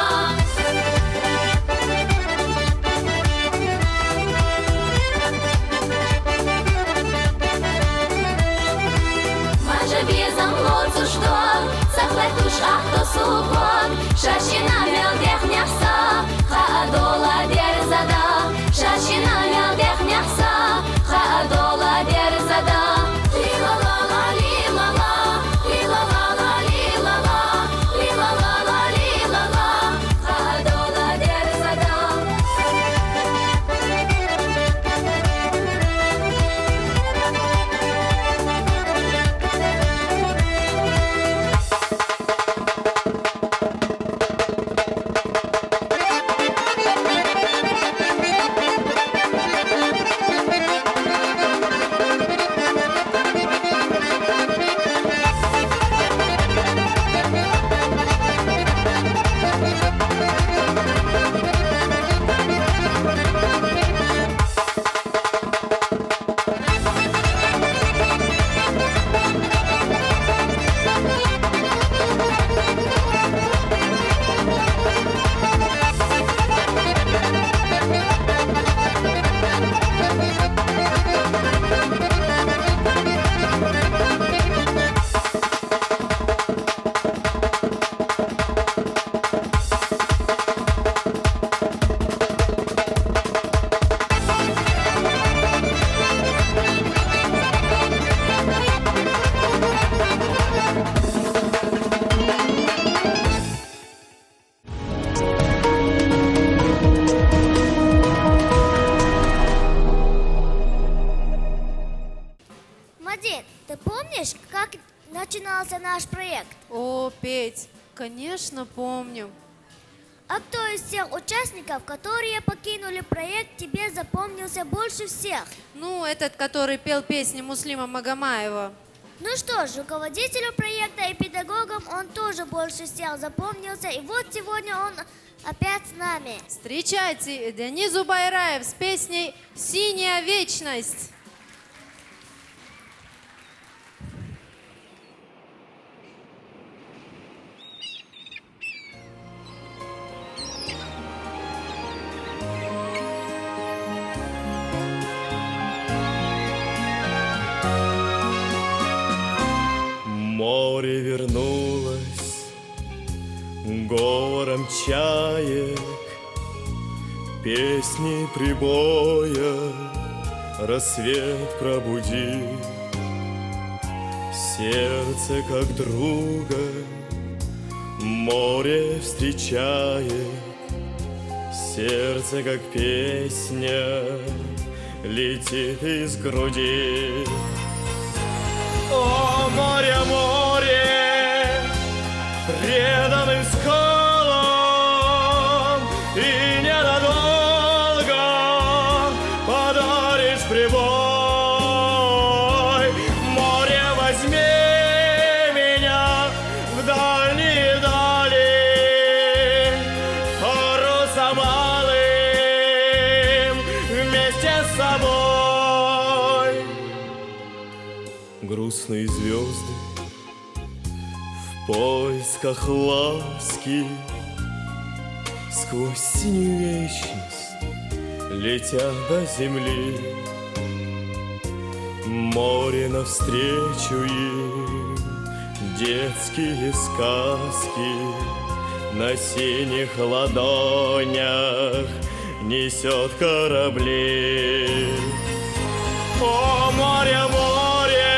Мажа безам лоцуш дог, сахлай туш ахтосу кваг, шашина мел дехнехса, ха адола дерзада, шашина мел дехнехса, ха адола дерзада. Лила ла ла, лила ла, лила ла ла, лила ла, лила ла ла, лила ла, ха адола дерзада. Мадин, ты помнишь, как начинался наш проект? О, Петь, конечно, помню. А кто из всех участников, которые покинули проект, тебе запомнился больше всех? Ну, этот, который пел песни Муслима Магомаева. Ну что ж, руководителю проекта и педагогам он тоже больше всех запомнился, и вот сегодня он опять с нами. Встречайте, Денис Зубайраев с песней «Синяя вечность». Море вернулось говором чаек, песни прибоя рассвет пробудил. Сердце как друга море встречает, сердце как песня летит из груди. О, море, море, преданным скалам и ненадолго подаришь прибой. Море, возьми меня в дальние дали, парусом алым вместе с собой. Грустные звезды в поисках ласки сквозь синюю вечность летят до земли. Море навстречу им, детские сказки на синих ладонях несет корабли. О, море, море,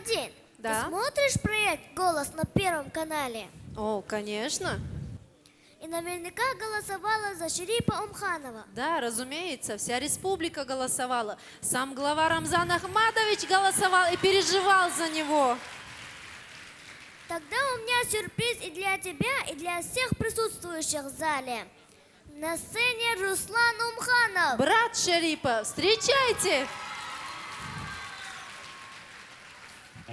Дин, Да. Ты смотришь проект «Голос» на Первом канале? О, конечно. И наверняка голосовала за Шерипа Умханова. Да, разумеется, вся республика голосовала. Сам глава Рамзан Ахматович голосовал и переживал за него. Тогда у меня сюрприз и для тебя, и для всех присутствующих в зале. На сцене Руслан Умханов. Брат Шерипа, встречайте! A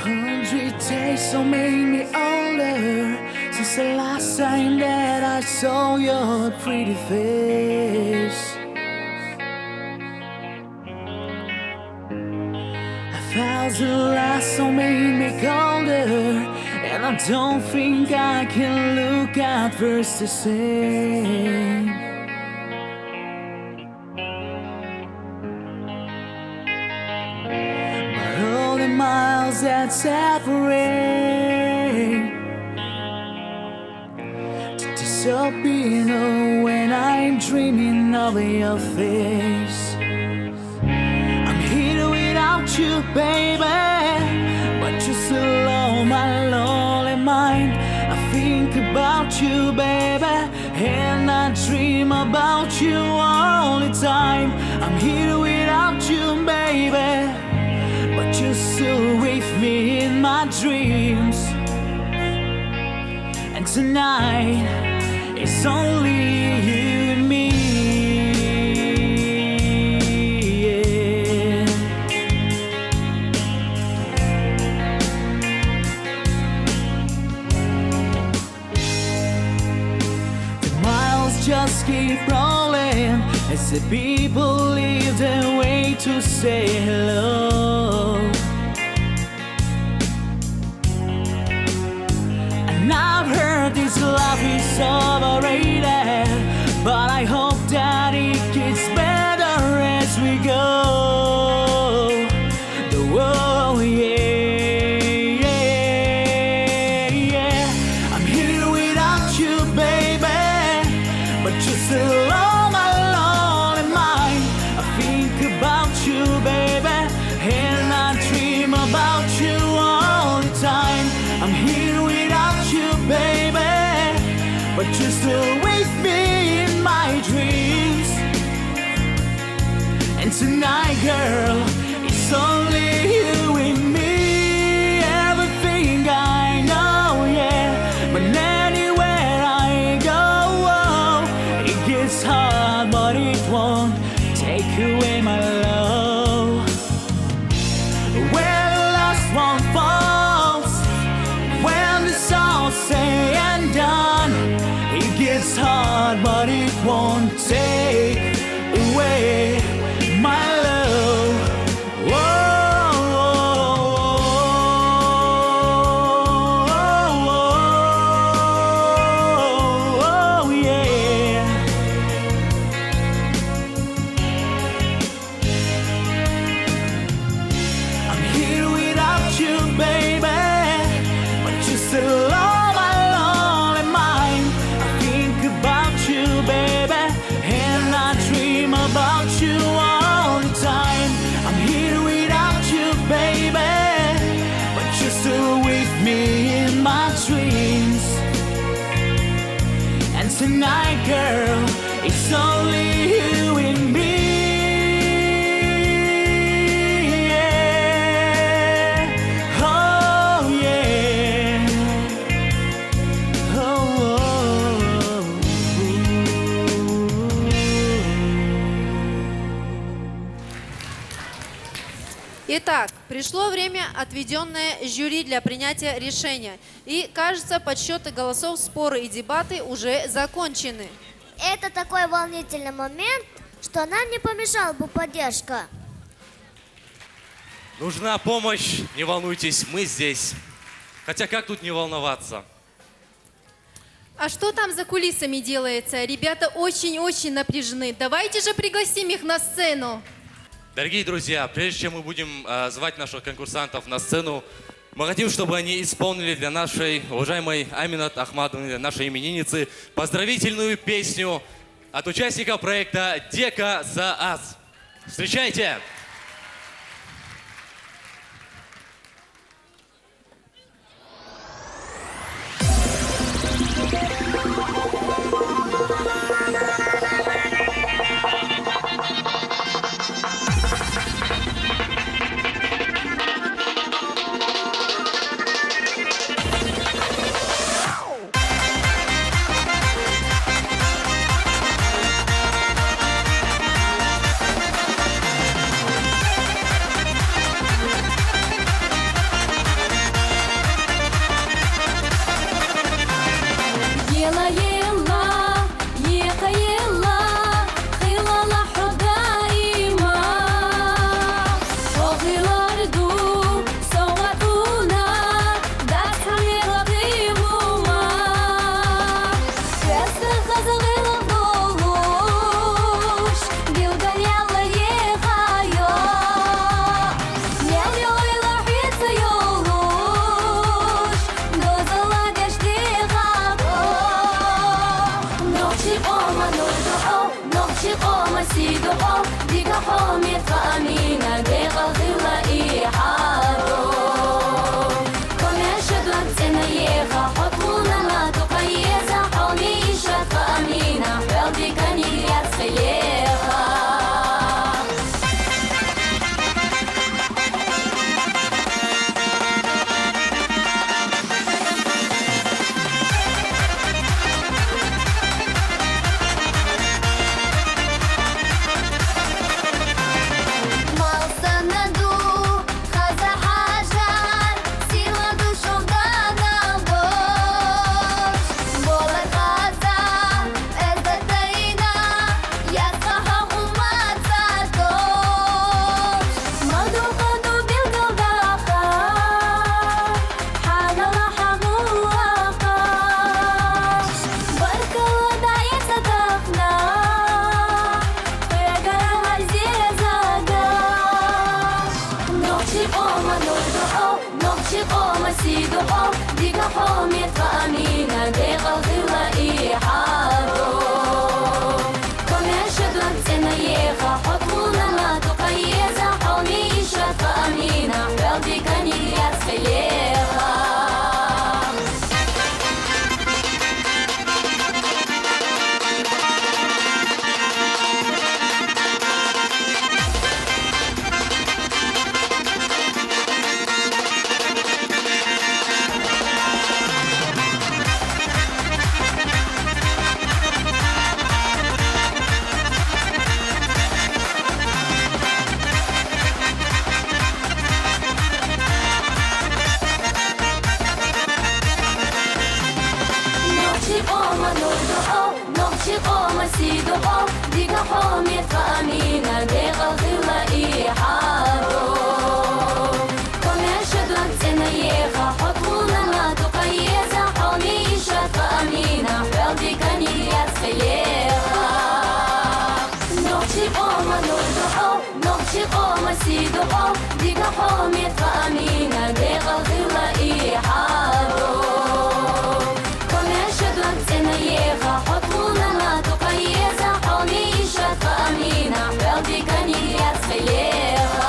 hundred days so made me older since the last time that I saw your pretty face. A thousand lies so made me colder, and I don't think I can look at first the same. But all the miles that separate to disappear when I'm dreaming of your face. I'm here without you, baby, but you still on my lonely mind. I think about you, baby, and I dream about you all the time. I'm here without you, baby, but you're still with me in my dreams. And tonight, it's only you and me. Yeah. The miles just keep rolling as the people leave their way to say hello. And I've heard this love is overrated, but I hope that it gets better as we go. The world, yeah, yeah, yeah. I'm here without you, baby, but you're still on my lonely mind. I think about you, baby, and I dream about you all the time. I'm here without you, baby, but you're still with me in my dreams. And tonight, girl, it's only you and me. Everything I know, yeah. But anywhere I go, oh, it gets hard, but it won't take away my love. Where the last one falls, when the song's said and done, it gets hard, but it won't take away my love. Whoa, whoa, whoa, yeah. I'm here without you, baby, but you're still on my lonely mind. I think about you, baby, and I dream about you all the time. I'm here without you, baby, but you're still with me in my dreams. And tonight, girl, it's only you and me. Yeah. Oh, yeah. Oh, oh, oh. Итак, пришло время, отведенное жюри для принятия решения. И, кажется, подсчёты голосов, споры и дебаты уже закончены. Это такой волнительный момент, что нам не помешала бы поддержка. Нужна помощь, не волнуйтесь, мы здесь. Хотя как тут не волноваться? А что там за кулисами делается? Ребята очень-очень напряжены. Давайте же пригласим их на сцену. Дорогие друзья, прежде чем мы будем э, звать наших конкурсантов на сцену, Мы хотим, чтобы они исполнили для нашей уважаемой Аминат Ахмадовны, для нашей именинницы, поздравительную песню от участников проекта «Дека Саас». Встречайте! Йылайла, йылайла, хилала хьо даима. Хьо гъилар ду, совгъатуна, дацӀали гъилума. Хьеста хаза гъила долуш, гилгалъяла ехайо. Мел-мелайла хӀинца йолуш, дозала дешди гъабо. Нохчи къома нур духӀо, нохчи къома си духӀо, дика хӀумит ва Амина, дегӀал гъила ихӀядо. Комешадван цӀена еха, хӀукмуна матукъа еза, хӀуми ишат ва Амина, хӀел дикани яцхъ еха. Малсанаду хаза хӀяжар, силаду шугъданалдош. Бола хаза эзда тайна, ясха хӀукумат цадош. Мадухъаду билгалдаха, хӀянала хӀямулаха. Баркалла дайца дахна, хӀегара гьарзезагаш. Нохчи къома нур духӀо, нохчи къома си духӀо, дика хӀумит ва Амина, дегӀал гъила ихӀядо. Комешадван цӀена еха, хӀукмуна матукъа еза, хӀуми ишат ва Амина, хӀел дикани яцхъ еха. Нохчи къома нур духӀо, нохчи къома си духӀо, дика хӀумит ва Амина, дегӀал гъила ихӀядо. Комешадван цӀена еха, хӀукмуна матукъа еза, хӀуми ишат ва Амина, хӀел дикани яцхъ еха. Нохчи къома нур духӀо, нохчи къома си духӀо, дика хӀумит ва Амина, дегӀал гъила ихӀядо. Комешадван цӀена еха, хӀукмуна матукъа еза, хӀуми ишат ва Амина, хӀел дикани яцхъ еха.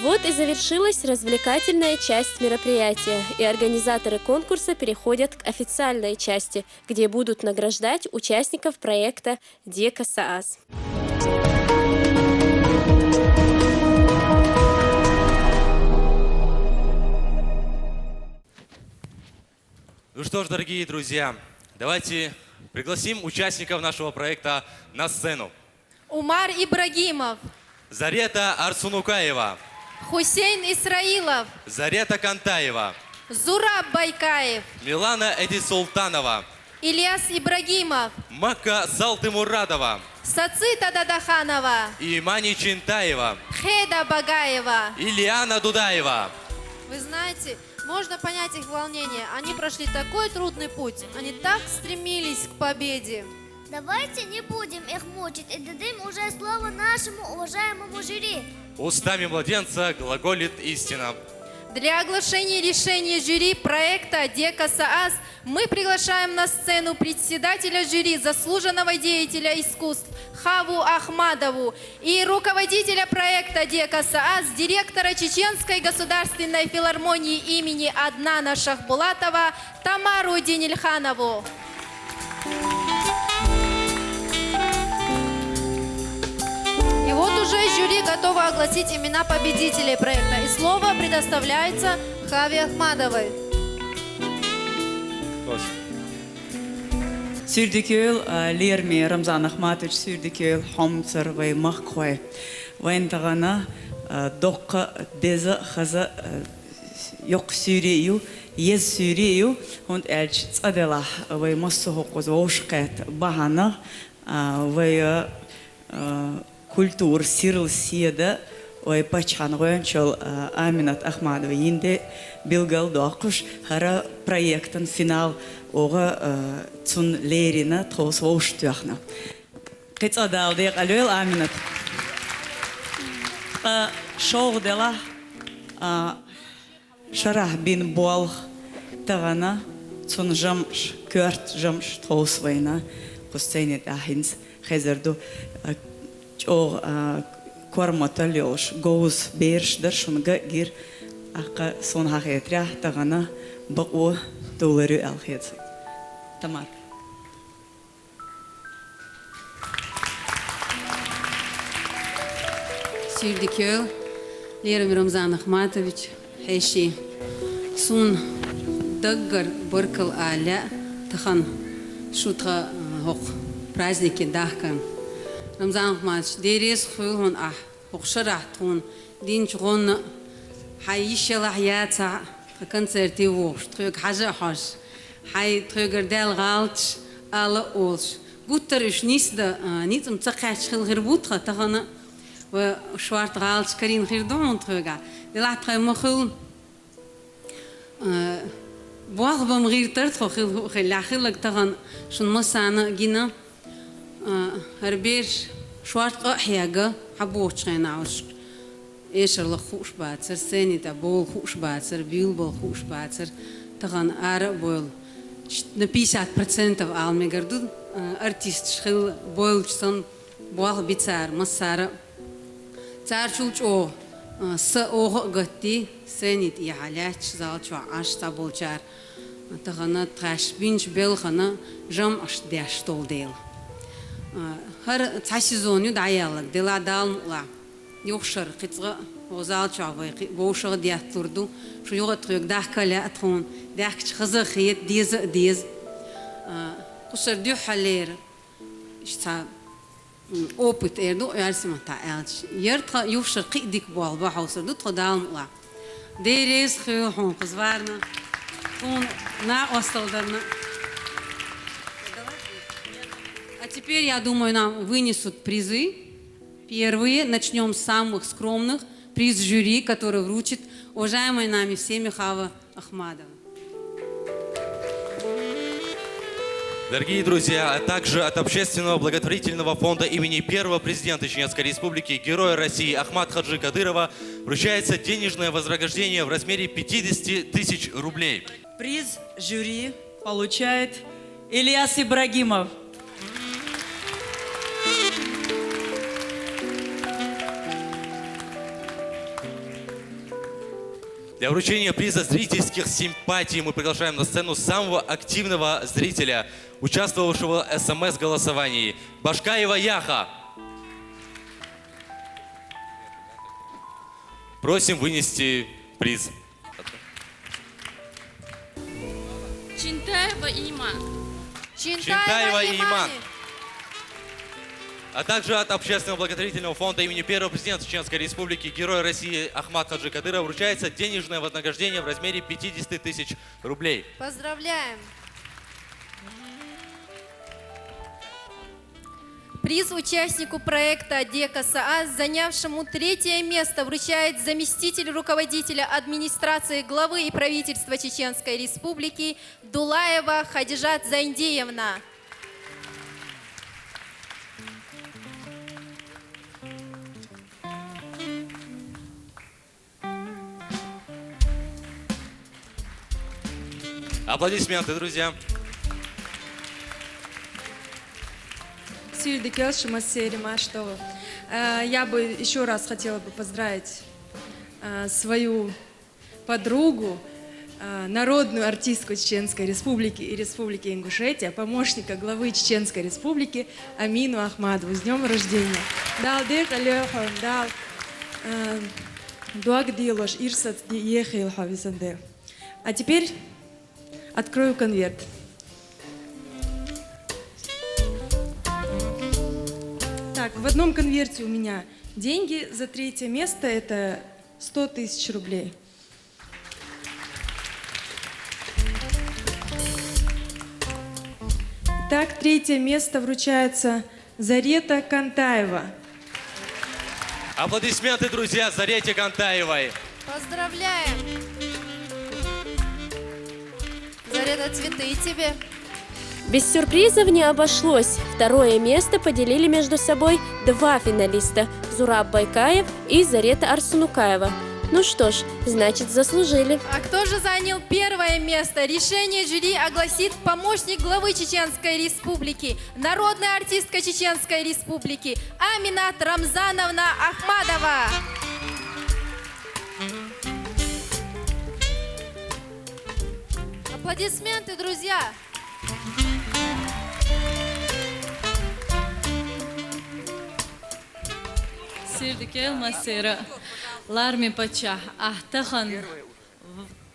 Вот и завершилась развлекательная часть мероприятия, и организаторы конкурса переходят к официальной части, где будут награждать участников проекта «Дека Саас». Ну что ж, дорогие друзья, давайте пригласим участников нашего проекта на сцену. Умар Ибрагимов, Зарета Арсунукаева, Хусейн Исраилов, Зарета Кантаева, Зураб Байкаев, Милана Эдисултанова, Ильяс Ибрагимов, Макка Салтымурадова, Сацита Дадаханова, Имани Чинтаева, Хеда Багаева. Ильяна Дудаева. Вы знаете, можно понять их волнение. Они прошли такой трудный путь. Они так стремились к победе. Давайте не будем их мучить и дадим уже слово нашему уважаемому жюри. Устами младенца глаголит истина. Для оглашения решения жюри проекта Дека Саас мы приглашаем на сцену председателя жюри, заслуженного деятеля искусств Хаву Ахмадову и руководителя проекта Дека Саас, директора Чеченской государственной филармонии имени Аднана Шахбулатова Тамару Денильханову. И вот уже жюри готово огласить имена победителей проекта. И слово предоставляется Хаве Ахмадовой. Суьрдикел, а, Лерми Рамзан Ахматович, суьрдикел, хьомсара вай махкахой. Вайна тахана, а, доккха, деза, хаза, а, йоккха суьйре ю, еза суьйре ю, хӀунда аьлча цӀа делахь вай массо а хӀокхуза вовшахкхетта бахьана, а, вай, а, культура сирла седа вай паччахьан гӀоьнчал, а, Аминат Ахмадова йина де билгал доккхуш, хӀара проектан финал оха, а, цунна лерина тховса вовшахтоьхна. Кхин цӀа Дала декъала йойла Аминат. Ткъа шолгӀа делахь, а, шарахь бина болх тахана цунна жамӀаш, коьрта жамӀаш тховса вайна, кху сцени тӀа хӀинца хезар ду, а, чӀогӀа, а, корматалла йолуш, говза бераш дара, шуна ган а гира, тӀаккха суна хьахетарехь тахана бакъо тулур ю аьлла хета. Тамар. Суьйре дика йойла, Лерми Рамзан Ахматович, хьеший. Суна даггара баркалла ала лаьа тахана шу тхан, а, хӀокху празднике дахкарна. Рамзан Ахматович, Дела реза хуьлда хьуна ахь хӀокху шарахь тхуна динчу гӀонна а, хьайн йиш ялахь яцахь а, тхан концерте вогӀуш, тхоьга хьажа а хьожуш, хьайн тхоьгара даьлла гӀалаташ ала а олуш, гуттар а уьш нисдан, а, ницкъ ца кхаьчча хилла хир бу тхан тахана а, ва шорта гӀалаташ карийна хир ду хьуна тхоьгахь. Делахь тхайн ма хуьллу. А, болх бан гӀиртар тхо хилла хӀуъа хиллехь, хилларг тахана шуна массарна а гина. А, хӀара бераш шорта къа а хьегна, хьан боцучу хенахь уьш эшарлакха хууш бацара, сцени тӀе бовла хууш бацара, буьйлабала хууш бацара, тахана ара а бовла, ш-, на пятьдесят процентов ала мегар ду, а, артисташ хилла бовлучу санна болх би цара массара а. Царчул чӀогӀа, а, са оха а гатдий, сцени тӀехьа лаьтташ, зал чохь Ӏаш цхьаболчара, а, тахана тхаьш бинчу белхана жамӀаш деш долу дела. А, хӀара цхьа сезон ю дӀаяьлларг, делахь Дала мукъалахь. Юха шара кхин цкъа а, хӀокху зал чохь вай кхин а вовшах а детталур ду, шу юха а тхоьга дахка а лаьа тхуна, даьхкича хаза а хета, деза а деза. А, кху шара дуьххьарлера, иштта цхьа м, опыт эр ду, оьрсийн маттахь аьлча. Яра тхан юха шара кхин а дика болх бан хьовсур ду тхо Дала мукъалахь. Дела реза хуьлда хьуна кхуза варна, тхуна накъосталла дарна. А теперь, я думаю, нам вынесут призы. Первые, начнём с самых скромных, приз жюри, который вручит уважаемая нами всеми Хава Ахмадова. Дорогие друзья, а также от общественного благотворительного фонда имени первого президента Чеченской Республики, Героя России Ахмат-Хаджи Кадырова вручается денежное вознаграждение в размере пятидесяти тысяч рублей. Приз жюри получает Ильяс Ибрагимов. Для вручения приза зрительских симпатий мы приглашаем на сцену самого активного зрителя, участвовавшего в С М С-голосовании, Башкаева Яха. Просим вынести приз. Чинтаева Иман. Чинтаева Иман. А также от общественного благотворительного фонда имени первого президента Чеченской Республики, Героя России Ахмад Хаджи Кадырова вручается денежное вознаграждение в размере пятидесяти тысяч рублей. Поздравляем! Приз участнику проекта «Дека Саас», занявшему третье место, вручает заместитель руководителя администрации главы и правительства Чеченской Республики Дулаева Хадижат Зайндиевна. Аплодисменты, друзья. Силдикел шума, Сери Маштова. Э, я бы еще раз хотела бы поздравить, э, свою подругу, э, народную артистку Чеченской Республики и Республики Ингушетия, помощника главы Чеченской Республики Амину Ахмадову. С днём рождения! Дал дек алёхом, дал, э, дуаг дилош, ирсат ди ехил хавизанде. А теперь открою конверт. Так, в одном конверте у меня деньги за третье место, это сто тысяч рублей. Так, третье место вручается Зарета Кантаева. Аплодисменты, друзья, Зарете Кантаевой. Поздравляем! Зарета, цветы тебе. Без сюрпризов не обошлось. Второе место поделили между собой два финалиста: Зураб Байкаев и Зарета Арсунукаева. Ну что ж, значит, заслужили. А кто же занял первое место? Решение жюри огласит помощник главы Чеченской Республики, народная артистка Чеченской Республики Аминат Рамзановна Ахмадова. Аплодисменты, друзья! Сирдикел Масера, Ларми паччахь, ахь тахан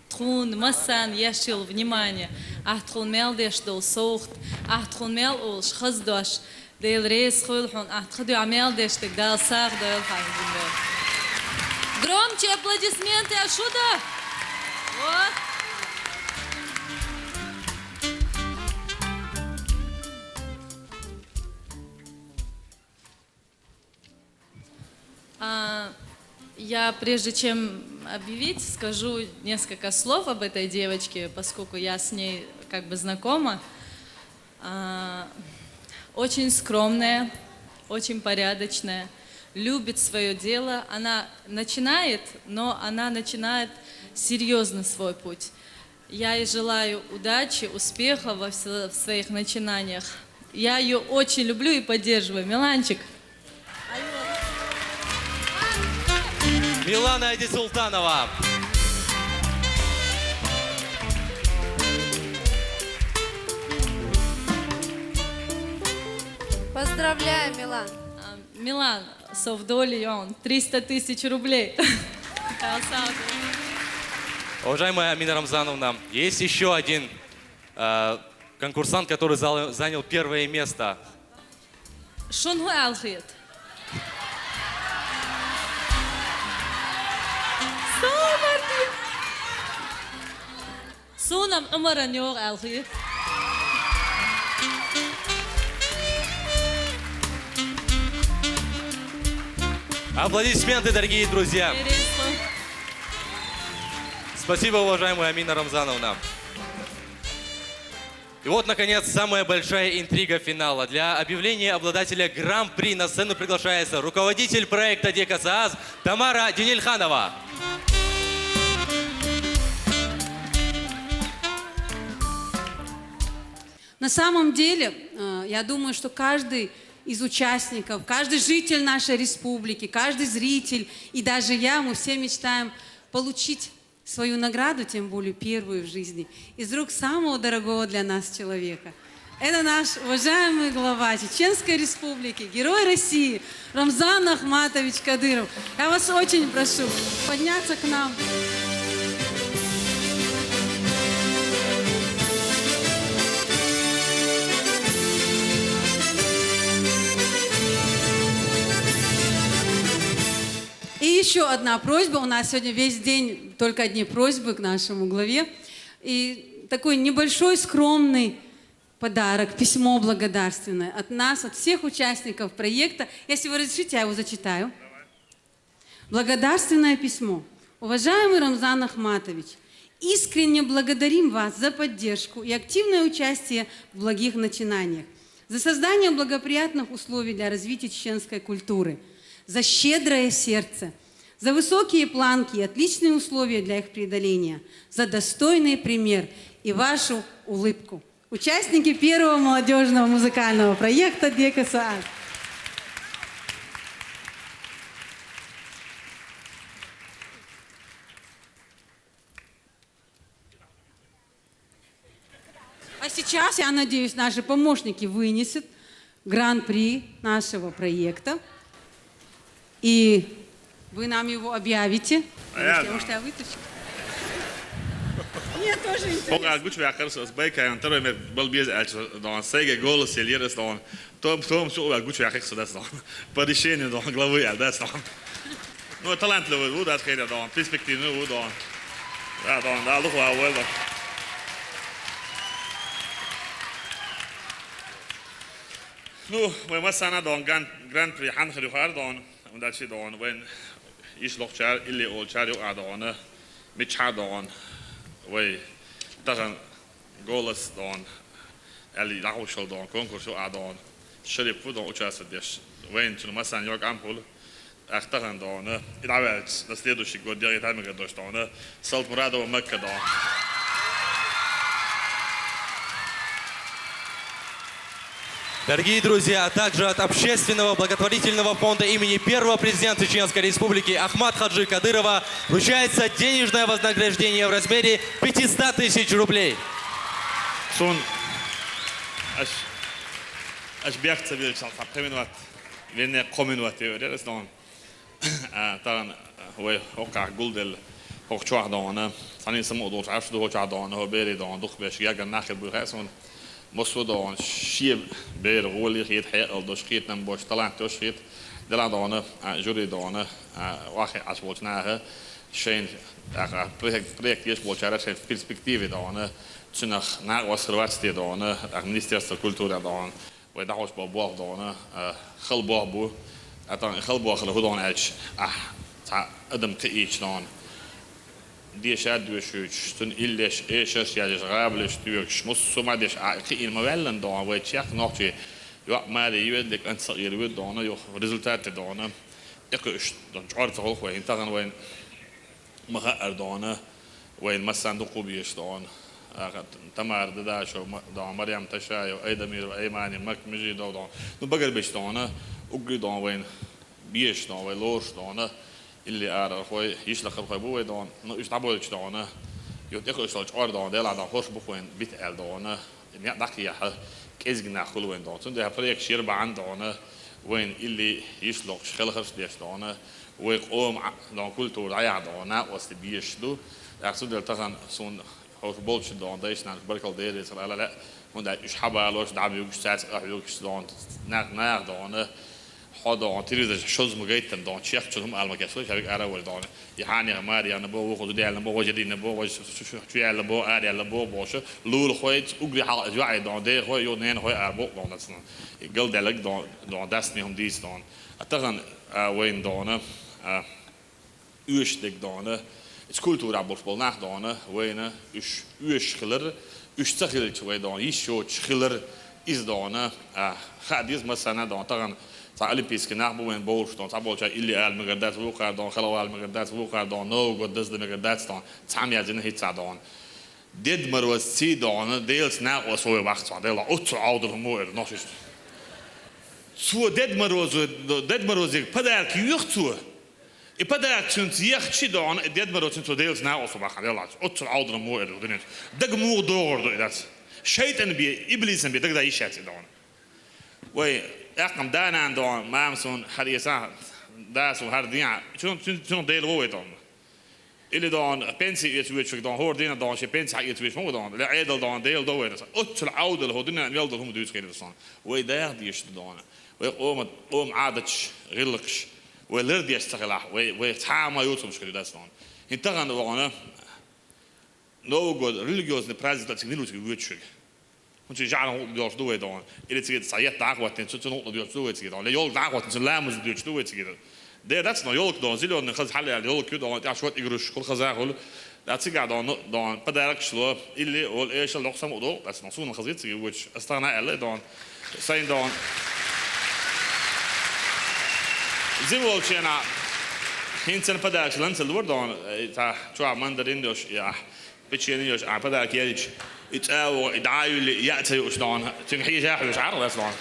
тхуна массарна еш йолу внимание, ахь тхуна мел деш долу совгӀат, ахь тхуна мел олуш хаза дош, Дела реза хуьлда хьуна, ахь тхан дуьхьа мел деш дерг Дала сагӀа дойла хьан хӀинца. Громче аплодисменты, а шу дан? Вот. А, я, прежде чем объявить, скажу несколько слов об этой девочке, поскольку я с ней как бы знакома. А, очень скромная, очень порядочная, любит свое дело. Она начинает, но она начинает серьезно свой путь. Я ей желаю удачи, успехов во всё-, в своих начинаниях. Я её очень люблю и поддерживаю. Миланчик. Милана Айдисултанова. Поздравляю, Милан. А, Милан, со вдолеён, триста тысяч рублей. Уважаемая Амина Рамзановна, есть ещё один, э, конкурсант, который зал-, занял первое место. Шуна хӀун аьлла хета? Суна-м Ӏумаран йогӀу аьлла хета. Аплодисменты, дорогие друзья! Интересно. Спасибо, уважаемая Амина Рамзановна. И вот, наконец, самая большая интрига финала. Для объявления обладателя гран-при на сцену приглашается руководитель проекта «Дека Саас» Тамара Денельханова. На самом деле, э, я думаю, что каждый из участников, каждый житель нашей республики, каждый зритель и даже я, мы все мечтаем получить свою награду, тем более первую в жизни, из рук самого дорогого для нас человека. Это наш уважаемый глава Чеченской Республики, Герой России Рамзан Ахматович Кадыров. Я вас очень прошу подняться к нам. Еще одна просьба. У нас сегодня весь день только одни просьбы к нашему главе. И такой небольшой, скромный подарок, письмо благодарственное от нас, от всех участников проекта. Если вы разрешите, я его зачитаю. Благодарственное письмо. Уважаемый Рамзан Ахматович, искренне благодарим вас за поддержку и активное участие в благих начинаниях, за создание благоприятных условий для развития чеченской культуры, за щедрое сердце, за высокие планки и отличные условия для их преодоления, за достойный пример и вашу улыбку. Участники первого молодежного музыкального проекта «Дека Саат». А сейчас, я надеюсь, наши помощники вынесут гран-при нашего проекта. И вы нам его объявите. А я Может, я, может, я вытащу? Мне тоже интересно. Гучвякарс, с байкаем, второй мер был без альчо, да он, Сейга голос, Ельерес, да он. Том, том, всё, я Гучвякарс, да, да он. По решению, да он, главы, а, да, да он. Ну, талантливый, вот, да, хейда, да он, перспективный, вот, да он. Да, да он, да, лух, а, вот, да. Ну, мы массана, да он, гран-, гран-при, хан, хрюхар, да он. Ундаьчи да он, вайн иш лохчар, илли олчар, ю, а, да он, мичха, да он. Вай, тахан голос, да он. Али лахушал, да он, конкурс, ю, а, да он. Шериф, да он, участвовать деш. Вайн, чун масан, йог, ампул. Ахтахан, да он. И давай, на следующий год делай там, говорит, да он. Салтмурадова Макка, да он. Дорогие друзья, а также от Общественного благотворительного фонда имени первого президента Чеченской Республики Ахмат Хаджи Кадырова вручается денежное вознаграждение в размере пятисот тысяч рублей. Сон аш, аш бяхца вел чал, сапхамин ват, венне комин ват, вел, сон. А, тахан, вай, хокках гулдел, хок чуах, да он. Сани саму дол, аш ду хок чуах, да он, хо бери, да он, дух беш, яган нахи бу хасан. Мосу, да он, ши бер голи хит, хе ал дош хит, нам бош талант дош хит. Дела, да он, а, жюри, да он, а, вахи аш болчнаха. Шейн, а, проект, проект еш болчара, шейн в перспективе, да он. Цунах на вас рвацте, да он, а, Министерство культуры, да он. Вай дахош бо бох, да он, а, хал бох бу. А тан хал бох хал худон ач. А, та адам кы ич, да он. Деша душуч, тун иллеш, эшеш, яжеш, габлеш, тюкш, мус сума деш, а, кы ин ма веллен, да он, вай чек нохчи. Ё, мари, юэдлик, анса ир вид, да он, ё, результат, да он. Экуш, да он, чор цохол хвай, интаган вайн. Маха ар, да он, вайн масан ду кубиш, да он. А, Тамар Дадашев, ма-, да он, Марьям Ташаев, Айдамир, Аймани, Мак Мижидов, да он. Ну, багар биш, да он, угри, да он, вайн биш, да он, вай лош, да он. Илли ар хой, иш лахар хой бу вай, да он. Ну, иш табойч, да он. Ют экуш лоч ор, да он, дела, да он, хош бу хойн бит эл, да он. Ня дак яха, кезгна хул вайн, да он. Цунде проект шир баан, да он. Вайн илли иш лоч хел харш деш, да он. Вай къом, а, да он, культура, а, я, да он, на ост биш ду. Ахсу дел тахан сун хош болч, да он, да иш нан баркал дерес, ла, ла, ла. Хунда иш хабалош, да бюгш, цац, а, бюгш, да он. Нах, нах, да он. Хо, да он, телевизор шоз мугайтан, да он, чех чун хум алма кесо, шавик ара вол, да он. Яхани Марьяна бо, вохо дудяна бо, вожадина бо, вож чуяла бо, аряла бо, боша. Лул хойт, угри хал, жуай, да он, де хой, ё нен хой, ар бо, да он, дацна. Гал делег, да он, да он, дасни хум дис, да он. А тахан, а, вайн, да он, а, уьш дег, да он. Ис культура болш бол нах, да он, вайна, уьш, уьш хилар, уьш ца хилч вай, да он, иш шоч хилар, из, да он, а, ха диз масана, да он, тахан, ца олимпийский нах бу вайн болш, да он, ца болча илли ал мегардац вукар, да он, халав ал мегардац вукар, да он, Новый год даз да мегардац, да он, цам язина хица, да он. Дед Мороз ци, да он, делс нах осой вахцва, дела, отцу аудр му эр, ношиш. Цу Дед Морозу, Дед Морозик подарки юх цу. И подарок цунц ехчи, да он, и Дед Мороз цунц делс на осу баха, делац. Отцу аудра му эр, дунец. Даг му догор до идац. Шайтан би, иблисан би, даг да ишац, да он. Вай, якам данан, да он, мам сун, хар иса, да сун, хар дня. Чун, чун, чун дел вой, да он. Или, да он, пенсия ец вичвик, да он, хор дина, да он, ше пенсия ец вич, му, да он. Ле эдал, да он, дел до вой, да. Отцу аудал, хо дунен, вел, да хум дус хер, да он. Вай, да, диш, да он. Вай, ом, ом адач, гылыкш. Вай лардеш ца хилахь, вай, вай цхьа а ма юцамаш хир ю дац дона. ХӀинца тахана вахана, Новый год, религиозный праздник цига нилуциг воьдуш верг. ХӀунда жаӀаран гӀулакх доьлхуш ду вай дона. Или цига цхьа етт дӀахӀоттийна, цу, цу гӀулакх доьлхуш ду вай цига дона. Или ёлка дӀахӀоттийна, цу ламаз доьлхуш ду вай цига дона. Дера дац но, ёлка дона, зелёный хаза хьалъяьлла ёлка ю дона, тӀехь шот игрушкаш, хул хаза хул. ТӀаккха цига дона, дона, подарок шло, или ол эшал лохсам у дона, дац но, суна хаза цига воьдуш. Ас тахана аьлла дона. Сайн дона. Зин волчена, хӀинца подарок ланца лур дона, э, та, чуа мандарин дош, я. Печенье йолуш, а, подарок яьлча, и цӀа а вогӀу, и дӀа а юьллу, и яа ца юуш дона, цуьнга хьежа а хьоьжуш ӀаргӀа дац дона.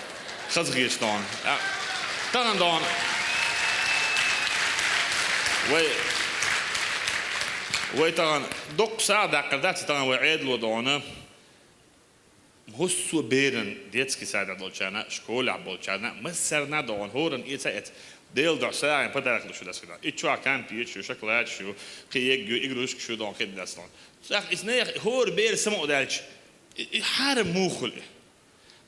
Хаза хеташ дона. А, тахана дона. Вай, вай тахана дуккха сагӀа даккхар дац, тахана вай Ӏедало дона. ХӀусо беран детский садехь долчарна, школехь болчарна, массарна а дона, хӀоранна эца а эца. Делан дуьхьа сагӀина подарок луш ю дац хир дона. И чохь конфеташ ю, шоколадаш ю, кхин егг ю, игрушкаш ю дона, хир дац дона. ТӀаккха иза нехан хӀора бер самукъадалча, и, и хьарам муха хуьлу?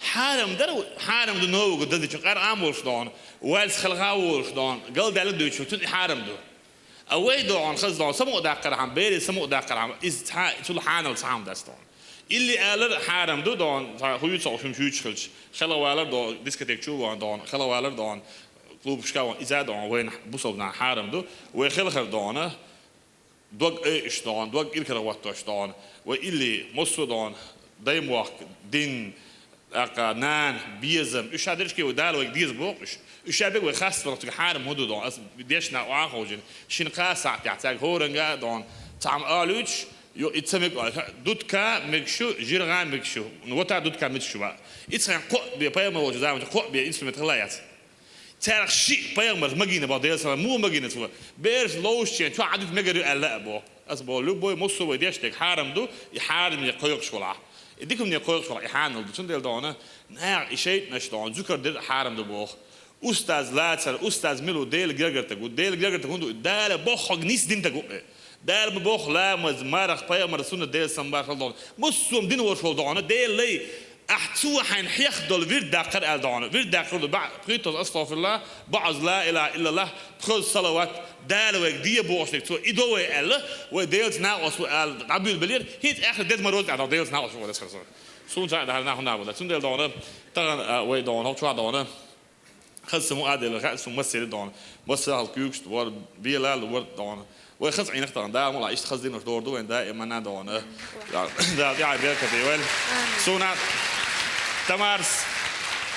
Хьарам дара, хьарам ду Новый год дазичун къаркъа а волуш дона, вальс хелха а волуш дона, галдаьлла дуьйцуш, цунна и хьарам ду. А вай дона, хаза дона, самукъадаккхархьама, бере самукъадаккхархьама, иза цхьа, цул хьанал цхьа хӀума дац дона. Илли алар хьарам ду дона, цхьа хӀуьйцу хӀума чуьйчу хилча, хелхавалар дона, дискотека чу ван дона, хелхавалар дона, клубашка ван, иза дона, вайна бусалба нахана хьарам ду, вай хелхар дона, дог айъуш дона, дог иракарахӀоттош дона, вай илли массо а дона, даймохк, дин, тӀаккха нана, безам, уьш ша дерриш а вай Дала вайга деза боху уьш. Уьш ша берг вай хастам цига хьарам хӀун ду дона, ас дешна охьаховшина, шина кхаа сахьтехь цаьрга хӀоранга а дона, цхьа хӀума алуьйтуш, йо, и ца мега, дутка мегаш ю, жиргӀа мегаш ю, ну, вата дутка мегаш ю ваъ. И цхьаьна кхоъ бе, пайхамар волчу заманчу кхоъ бе инструмент хила яц. Царах шиъ пайхамарца магийна боху Делан салам, муха магийна цо? Бераш ловшчен чохь Ӏадуьту мегар ю аьлла а боху. Аса боху, любой массо а вай деш дерг хьарам ду, и хьарамне кхойкхуш валахь. И дикане кхойкхуш валахь, и хьанал ду. Цундела дона, наха и шайтӀанаш дона, зуькар дерг а хьарам ду боху. Устаз лацар, устаз мила ву, Делан гергара стаг ву. Делан гергара стаг хӀунда ву? Дала боххург нийса дина стаг ву и. Дала ма бохху ламаз, марха, пайхамаран суннат, Делан салам-маршалла хилда дона. Массо а дина волуш волу дона, Делан лай, ахь цо хьайна хьехна долу вирд даккхара аьлла дона. Вирд даккхар ду баъ, пхийтта АстагӀфируллахӀ, баъ, ла илахӀа иллаллахӀ, пхозза салават, Дала вайга де бохуш дерг цо, и до вай аьлла, вай Делаца накъост ву аьлла дӀабуьйлабелира, хӀинца аьхна деза мороз тӀехь дона Делаца накъост ву вай деза хаза. Суна цхьаъ дахьар нах хӀунда а бу дан. Цундела дона, тахана, а, вай дона, хӀокху чохь дона. Хаза самукъа а делла, хаьа, суна массеран а дона. Массарал куьйгаш а дора, бела а лора дона. Вай хаза Ӏийнах тахана, Дала мукъ лахь, иштта хаза динарш дора ду вайн даимана а дона. Дала тӀаьхьа беркате вайла. Суна Тамарас,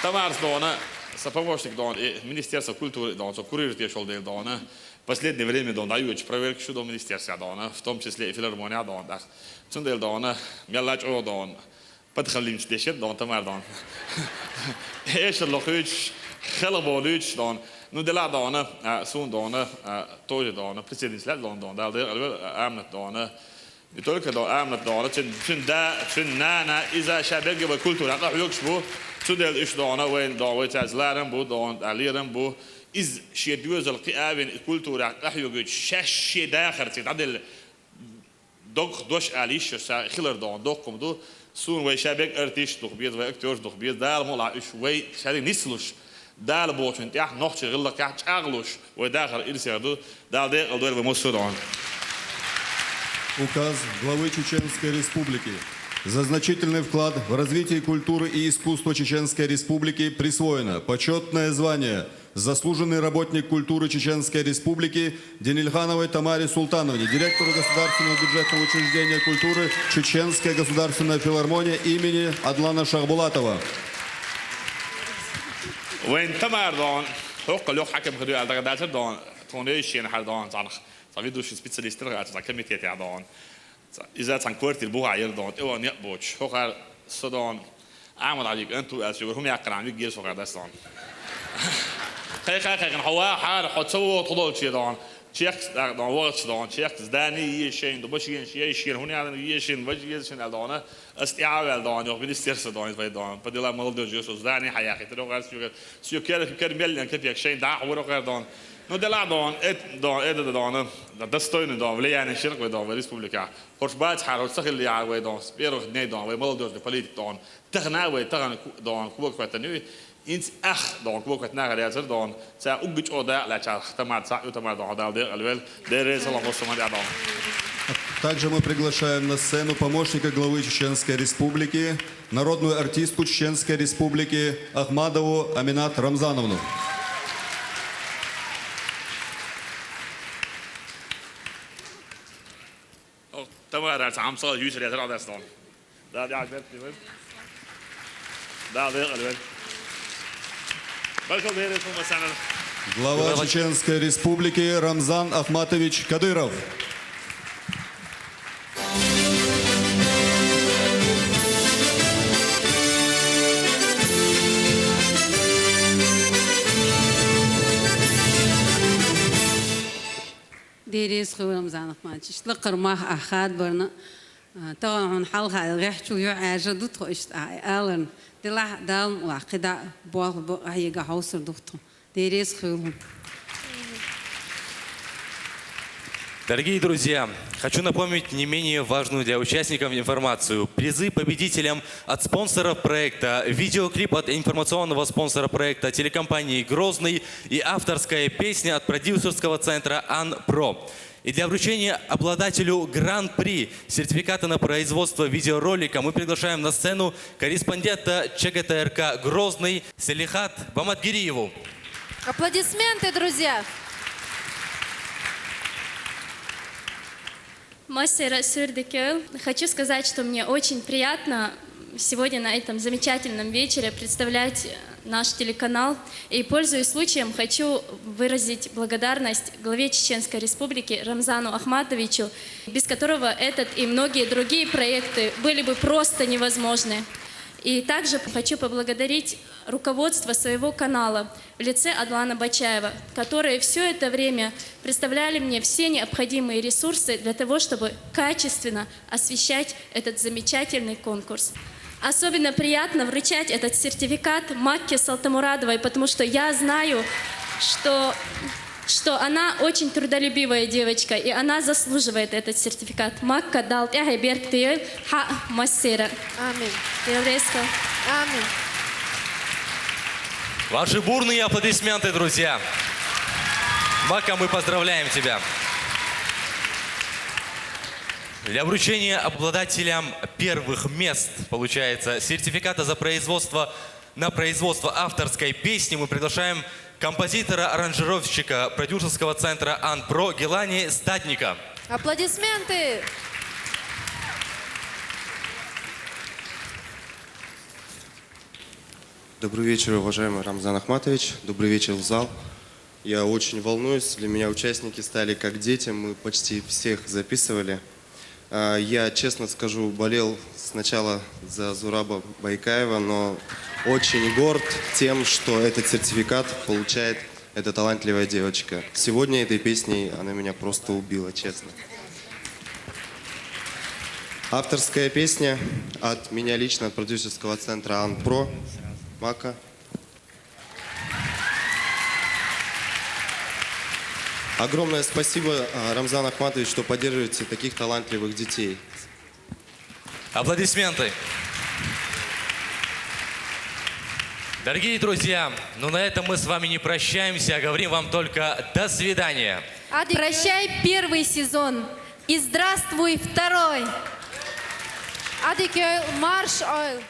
Тамарас дона, сан помощник дона, и Министерство культуры дона, со курьер тешал дела дона. Последнее время дона, дӀайоьдуш проверкаш ю дона министерстве дона, в том числе и филармония дона, тӀаккха. Цундела дона, мелла а чӀогӀа дона. Подхалимчу дешар дона, Тамар дона. Эшар лохуьйтуш, хелхаболуьйтуш дона. Ну, делахь дона, а, суна дона, а, тоже дона, присоединиться лаьа дона, дона. Дала декъала вера, а, Аминат дона. Не только дона, Аминат дона. Цуьнан, цуьнан да, цуьнан нана, иза ша берриге вай культурехь къахьоьгуш бу. Цундела уьш дона, вайна дона, вай цаьрца ларам бу дона, а, лерам бу. Иза шен доьзал кхиавина, и культурехь къахьоьгуьйтуш, шаьш шен дахар цига дӀаделла. Доггах дош ала йиш йолуш цара хилар дона, доккха хӀума ду. Суна вай ша берг артисташ дух беза, вай актёраш дух беза, Дала мукъ лахь уьш вай шаьрга нислуш, Дала бохучун тӀехь нохчийн гӀиллакхехь чӀагӀлуш, вай дахар ирсера ду, Дала декъала дойла вай массо а дона. Указ главы Чеченской Республики. За значительный вклад в развитие культуры и искусства Чеченской Республики присвоено почётное звание «Заслуженный работник культуры Чеченской Республики» Денильхановой Тамаре Султановне, директору Государственного бюджетного учреждения культуры «Чеченская государственная филармония» имени Адлана Шахбулатова. Вайн Тамара дона, хӀокху лох хьаькам хир ю аьлла дагадацар дона, тхуна йиш йина хьара дона, цхьанах, цхьа ведущий специалист хир хьара, цхьа комитетехь дона. Иза цхьана квартира бухахь яра дона, тӀе ван некъ боцуш. ХӀокхара со дона, Ахьмад-Ӏалига кӀант ву аьлла, соьгара хӀума яккхархьама вигира со хьара дас дона. Кхайкха, кхайкхина, хьо вахахьара, хьо ца вогӀу тхо долче дона. Чехкас дакъа дона, вахача дона, чехкас здани еза шайна, ду, машенаш еза шена, хӀунда аьлла еза шена, важа еза шена аьлла дона. Ас тӀаьхьа а ваьлла дона, юха министерство дона, вай дона. По делам молодёжи со здани хьаяхийтира, хӀокхара соьгара, соьга кер, кер меллина капек шайна дӀахьора хӀокхара дона. Ну, делахь дона, эт дона, эт дона, достойный дона, влияние ширкъ вай дона, вай республикахь. ХӀорш бацахьара, хӀорш ца хиллехьара вай дона, с первых дней дона, вай молодёжный политик дона. Тахана а вай, тахана ку-, дона, кога хӀоьттина ю, Инц ах дон квокат нагар языр дон. Ца уггич о да ла ча хтамар ца утамар дон дал дер алвел. Дерез салам осман дон. Также мы приглашаем на сцену помощника главы Чеченской Республики, народную артистку Чеченской Республики Ахмадову Аминат Рамзановну. О, тамар ца амсал юсер языр адастон. Да, да, да, да. Да, да, да. Большой дерез салам осман. Глава Глава Чеченской Республики Рамзан Ахматович Кадыров. Дерез хьуй, Рамзан Ахматович, лакъар мах ахад барна. Тагъан хьалха гъехчу ю ажа дут хо ишт а алан. Дила далм ва къида бох бо айга хаусар духту. Дерез хьуй. Дорогие друзья, хочу напомнить не менее важную для участников информацию. Призы победителям от спонсоров проекта, видеоклип от информационного спонсора проекта телекомпании «Грозный» и авторская песня от продюсерского центра «Анпро». И для вручения обладателю гран-при сертификата на производство видеоролика мы приглашаем на сцену корреспондента Ч Г Т Р К «Грозный» Селихат Баматгириеву. Аплодисменты, друзья! Масера Сюрдикёл. Хочу сказать, что мне очень приятно сегодня на этом замечательном вечере представлять наш телеканал. И, пользуясь случаем, хочу выразить благодарность главе Чеченской Республики Рамзану Ахматовичу, без которого этот и многие другие проекты были бы просто невозможны. И также хочу поблагодарить руководство своего канала в лице Адлана Бачаева, которые всё это время представляли мне все необходимые ресурсы для того, чтобы качественно освещать этот замечательный конкурс. Особенно приятно вручать этот сертификат Макке Салтамурадовой, потому что я знаю, что, что она очень трудолюбивая девочка, и она заслуживает этот сертификат. Макка, дал тяхе берг ты, ха, массера. Амин. Дерез хьуй. Амин. Ваши бурные аплодисменты, друзья. Макка, мы поздравляем тебя. Для вручения обладателям первых мест, получается, сертификата за производство, на производство авторской песни мы приглашаем композитора, аранжировщика продюсерского центра «Анпро» Гелани Статника. Аплодисменты! Добрый вечер, уважаемый Рамзан Ахматович. Добрый вечер, зал. Я очень волнуюсь. Для меня участники стали как дети. Мы почти всех записывали. А, я, честно скажу, болел сначала за Зураба Байкаева, но очень горд тем, что этот сертификат получает эта талантливая девочка. Сегодня этой песней она меня просто убила, честно. Авторская песня от меня лично, от продюсерского центра «Анпро». Макка. Огромное спасибо, а, Рамзан Ахматович, что поддерживаете таких талантливых детей. Аплодисменты. Дорогие друзья, ну на этом мы с вами не прощаемся, а говорим вам только до свидания. Ади, прощай первый сезон и здравствуй второй. Ади кё марш ойл.